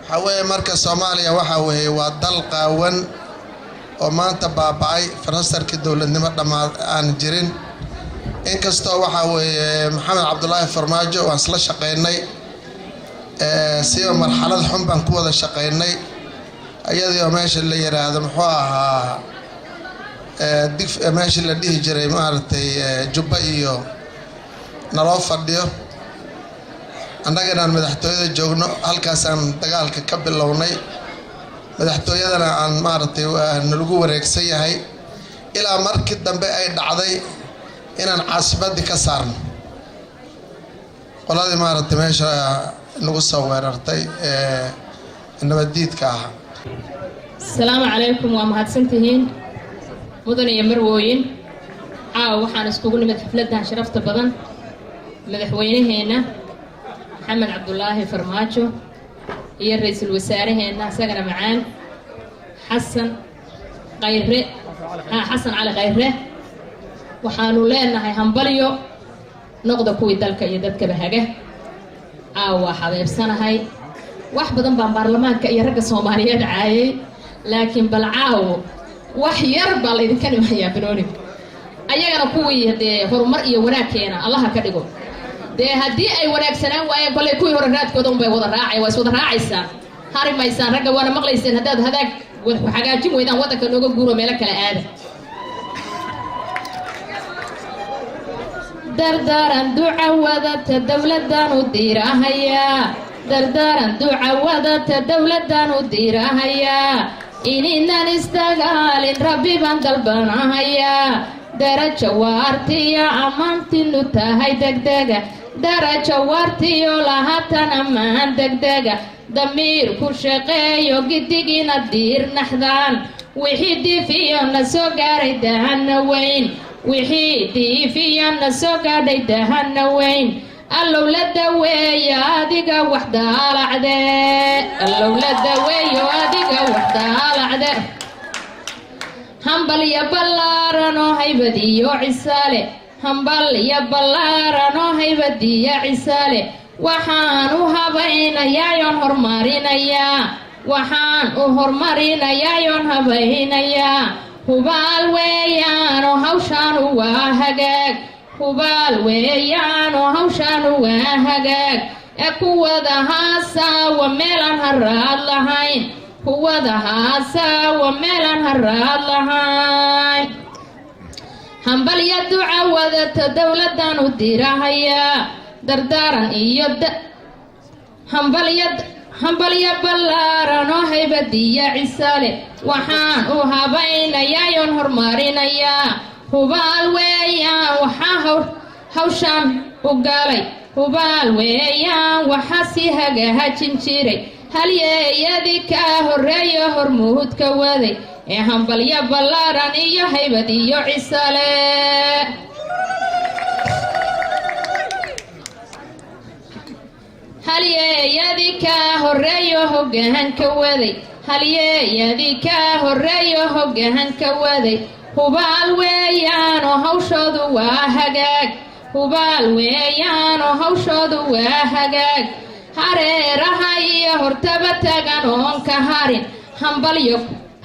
Waxaa weeye marka Soomaaliya waxaa weeye waa dal qaawan oo maanta baaba'ay, farasarkii dowladnimo dhammaa aan jirin. Inkastoo waxaa weeye Maxamed Cabdulaahi Farmaajo waan isla shaqaynay, siba marxalad xun baan ku wada shaqaynay, iyadii oo meesha la yiraahdo muxuu ahaa dig meesha la dhihi jiray maaragtay Jubba iyo naloo fadhiyo, annaganaan madaxtooyada joogno. Halkaasaan dagaalka ka bilownay, madaxtooyadana aan maaragtay nalagu wareegsan yahay, ilaa markii dambe ay dhacday inaan caasimadii ka saarno qoladii maaragtay meesha nagu soo weerartay ee nabaddiidka ahaa. Asalaamu calaykum. Waa mahadsantihiin, mudan iyo marwooyin. Caawa waxaan iskugu nimid xafladdan sharafta badan, madaxweynaheenna Maxamed Cabdulaahi Farmaajo iyo ra-iisul wasaaraheenna isagana macaan Xasan Khayre, Xasan Cali Khayre. Waxaanu leenahay hambalyo, noqda kuwii dalka iyo dadkaba haga. Caawa xabeebsanahay, wax badan baan baarlamaanka iyo ragga Soomaaliyeed caayay, laakiin bal caawo wax yar baa laydinka nimayaa banooniga. Ayagana kuwii dee horumar iyo wanaag keena Allaha ka dhigo. Dee haddii ay wanaagsanaan waayeen, kollay kuwii hore raadkooda unbay wada raacay, waa is wada raacaysaan, hari maysaan ragga, waana maqlayseen. Haddaad hadaag hagaajin weydaan, waddanka nooga guuro, meelo kale aada. Dardaaran duca wadata dowladdan u diirahayaa, dardaaran duca wadata dowladdan u diirahayaa, ininan isdagaalin Rabbi baan dalbanahayaa. Darajo waartiyo ammaantinu tahay degdega, darajo waartiyo lahatan ammaan degdega, damiir ku shaqeeyo gidigina diirnaxdaan. Wixii diifiyo na soo gaaray dahana weyn, wixii diifiyo na soo gaadhay dahana weyn, Allow la daweeyo adiga wax daalacde, Allow la daweeyo adiga wax daalacde. Hambal iyo ballaaran oo haybadiyo cisaale, hambal iyo ballaaran oo haybadiyo cisaale, waxaan u habaynayaa yoon horumarinayaa, waxaan u horumarinayaa yoon habaynayaa. Hubaal weeyaanoo hawshaanu waa hagaag, hubaal weeyaanoo hawshaanu waa hagaag. Ee kuwada haasaawa meelaan haraad lahayn, kuwada haasaawa meelaan haraad lahayn. Hambalya duca wadata dowladdan u dirahayaa, dardaaran iyo hambalya, hambalya ballaaran oo haybadiya cisale, waxaan u habaynayaa yoon horumarinayaa. Hubaal weeyaan waxaa hawshaan u galay, hubaal weeyaan waxaa sii hagaajin jiray halyeeyadii kaa horreeyo hormuudka waday. Ee hambalya ballaaran iyo haybad iyo cisale. Halyeeyadii kaa horreeyo hoggaanka waday, halyeeyadii kaa horreeyo hoggaanka waday, hubaal weeyaanoo hawshoodu waa hagaag, hubaal weeyaanoo hawshoodu waa hagaag. Hareeraha iyo hortaba tagan oon ka harin, hambalyo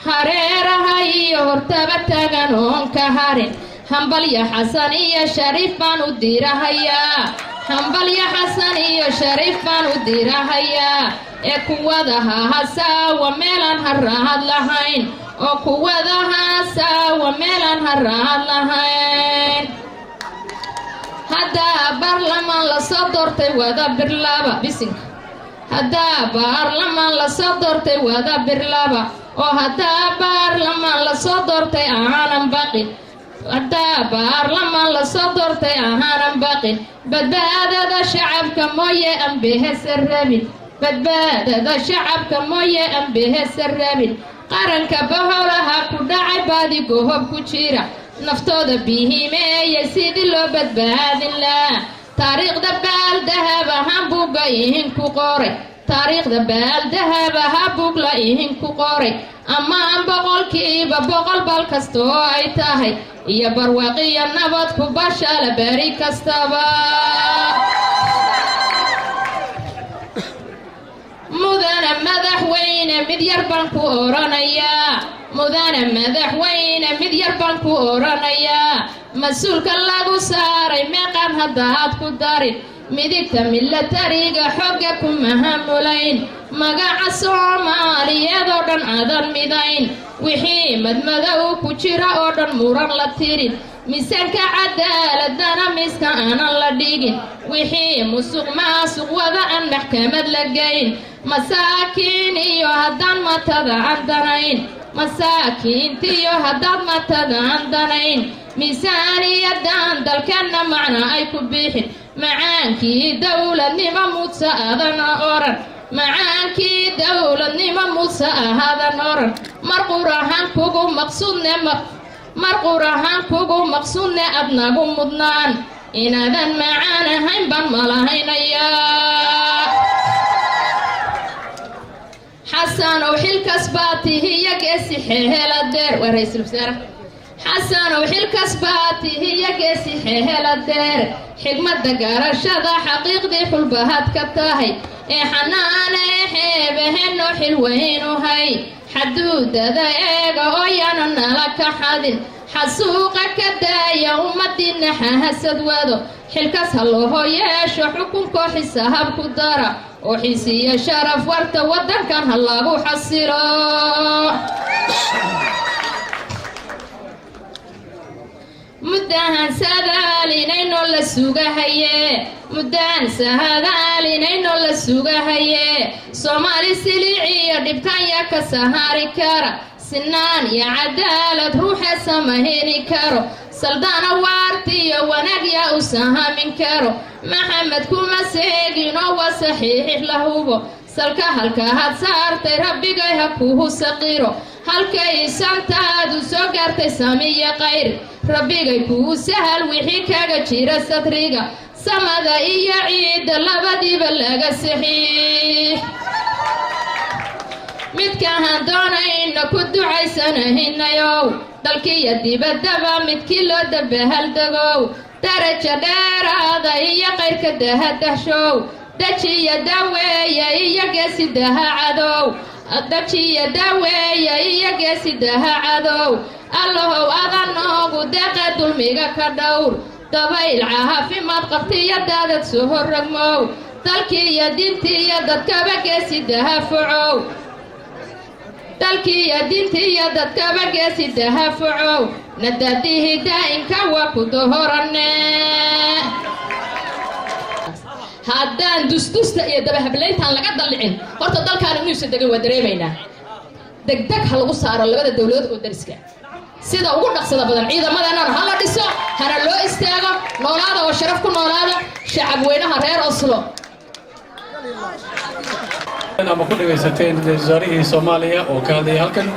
hareeraha iyo hortaba tagan oon ka harin. Hambalyo Xasan iyo Shariif baan u dirahayaa, hambalyo Xasan iyo Shariif baan u dirahayaa. Ee kuwada hahasaawa meelaan haraad lahayn, oo kuwada haasaawa meelaan haraad lahayn. Haddaa baarlamaan lasoo doortay wada birlaba bisinka, haddaa baarlamaan lasoo doortay wada birlaba, oo haddaa baarlamaan lasoo doortay aanan baqin, haddaa baarlamaan lasoo doortay ahaanan baqin. Badbaadada shacabka mooye aan behesa rabin, badbaadada shacabka mooye aan behesa rabin. Qaranka baholaha ku dhacay baadi gohob ku jira, naftooda bihimeeyay sidii loo badbaadin lahaa. Taariikhda baaldahab ahaan buugga ihinku qoray, taariikhda baaldahab ahaa buugla ihinku qoray. Ammaan 100% bal kastoo ay tahay, iyo barwaaqiyo nabad ku bashala beri kastaba. Mudane madaxweyne mid yar baan ku oranayaa, mudane madaxweyne mid yar baan ku oranayaa. Mas-uulka lagu saaray meeqaan haddaad ku darin, midigta milatariga xogga kuma hamulayn, magaca Soomaaliyeed oo dhan adan midayn, wixii madmadow ku jira oo dhan muran la tirin, miisaanka cadaaladana miiska aanan la dhigin, wixii musuq maasuq wada aan maxkamad la geyn, masaakiin iyo haddaan matada aan danayn, masaakiintiyo haddaad matada aan danayn, miisaaniyadan dalkeenna macna ay ku bixin, macaankii dowladnimo mudsa adana oran, macaankii dowladnimo mudsa ahadan oran. Mar qurahaan kugu maqsuudne, mar qurahaan kugu maqsuudne adnagu mudnaan, inaadan macaan ahayn baan malahaynayaa. Xasanow xilkas baa tihiya geesi xeehela deer, waa ra-iisul wasaare. Xasanow xilkas baa tihiya Xeeladeer xigmadda garashada xaqiiqdii xulbahad ka tahay ee xanaane xeebaheno xilweynuhay xaduudada eega oo yaana nala ka xadin, xasuuqa ka daaya ummadiina xahasad wado. Xilkas ha looho yeesho, xukunkoo xisaab ku dara oo xiisiyo sharaf warta waddankan ha lagu xasilo. Muddahan sadaalinayno la sugahaye, muddahan sahadaalinayno la sugahaye. Soomaali siliciyo dhibkan yaa ka sahaari kara? Sinaan iyo cadaalad ruuxe sama heli karo, saldaana waartiyo wanaag yaa u sahamin karo? Maxamed kuma seeginoo waa saxiixix la hubo. Salka halka had saartay rabbigay ha kuhu saqiro, halkay santaadu soo gaartay samiya qayr rabbigay kuu sahal wixii kaga jira sadriga. Samada iyo ciidda labadiiba laga saxiix midkahaan doonayna ku ducaysanahinayow. Dalkiiyo dibaddaba midkii loo dabahaldegow, darajo dheeraada iyo qayrka dahadahshow, dejiya daweeya iyo geesi daha cadow, dajiya daweeya iyo geesi daha cadow. Allahow adanoogu deeqe dulmiga ka dhowr, dabayl caafimaad qabtiyo daadad soo horragmow, dalkii iyo diintii iyo dadkaba geesi daha focow, dalkii iyo diintii iyo dadkaba geesi daha focow. Nadaadihii daa'inka waa ku dohorane. Haddaan dusdusta iyo dabahablayntaan laga dallicin, horta dalkaan inuusan degin waa dareemaynaa. Degdeg ha lagu saaro labada dowladood oo dariska sida ugu dhaqsada badan. Ciidamadeenana ha la dhiso, hana loo istaago. Noolaada oo sharaf ku noolaada, shacab weynaha reer Oslo. Ama ku dhagaysateen ra-iisul wasaarihii Soomaaliya oo ka hadlayay halkan.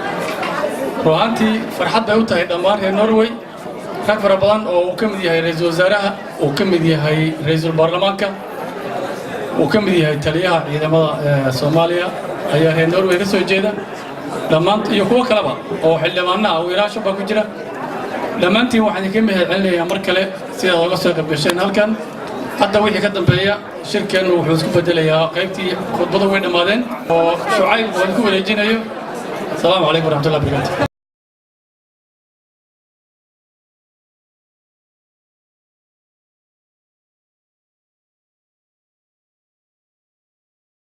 Run ahaantii farxad bay u tahay dhammaan reer Norway, rag fara badan oo uu ka mid yahay ra-iisul wasaaraha, uu ka mid yahay ra-iisul baarlamaanka, uu ka mid yahay taliyaha ciidamada Soomaaliya ayaa reer Norway ka soo jeeda dhammaan, iyo kuwo kaleba oo xildhibaanaha uu ilaasho baa ku jira. Dhammaantiin waxaan idinka mahad celinayaa mar kale sidaad oga soo qayb gasheen halkan. Hadda wixii ka dambeeya shirkeennu wuxuu isku bedelayaa qaybtii khudbadu way dhammaadeen oo Shucayb oo ku wareejinayo. Asalaamu calaykum waraxmatullahi wabarakaatu.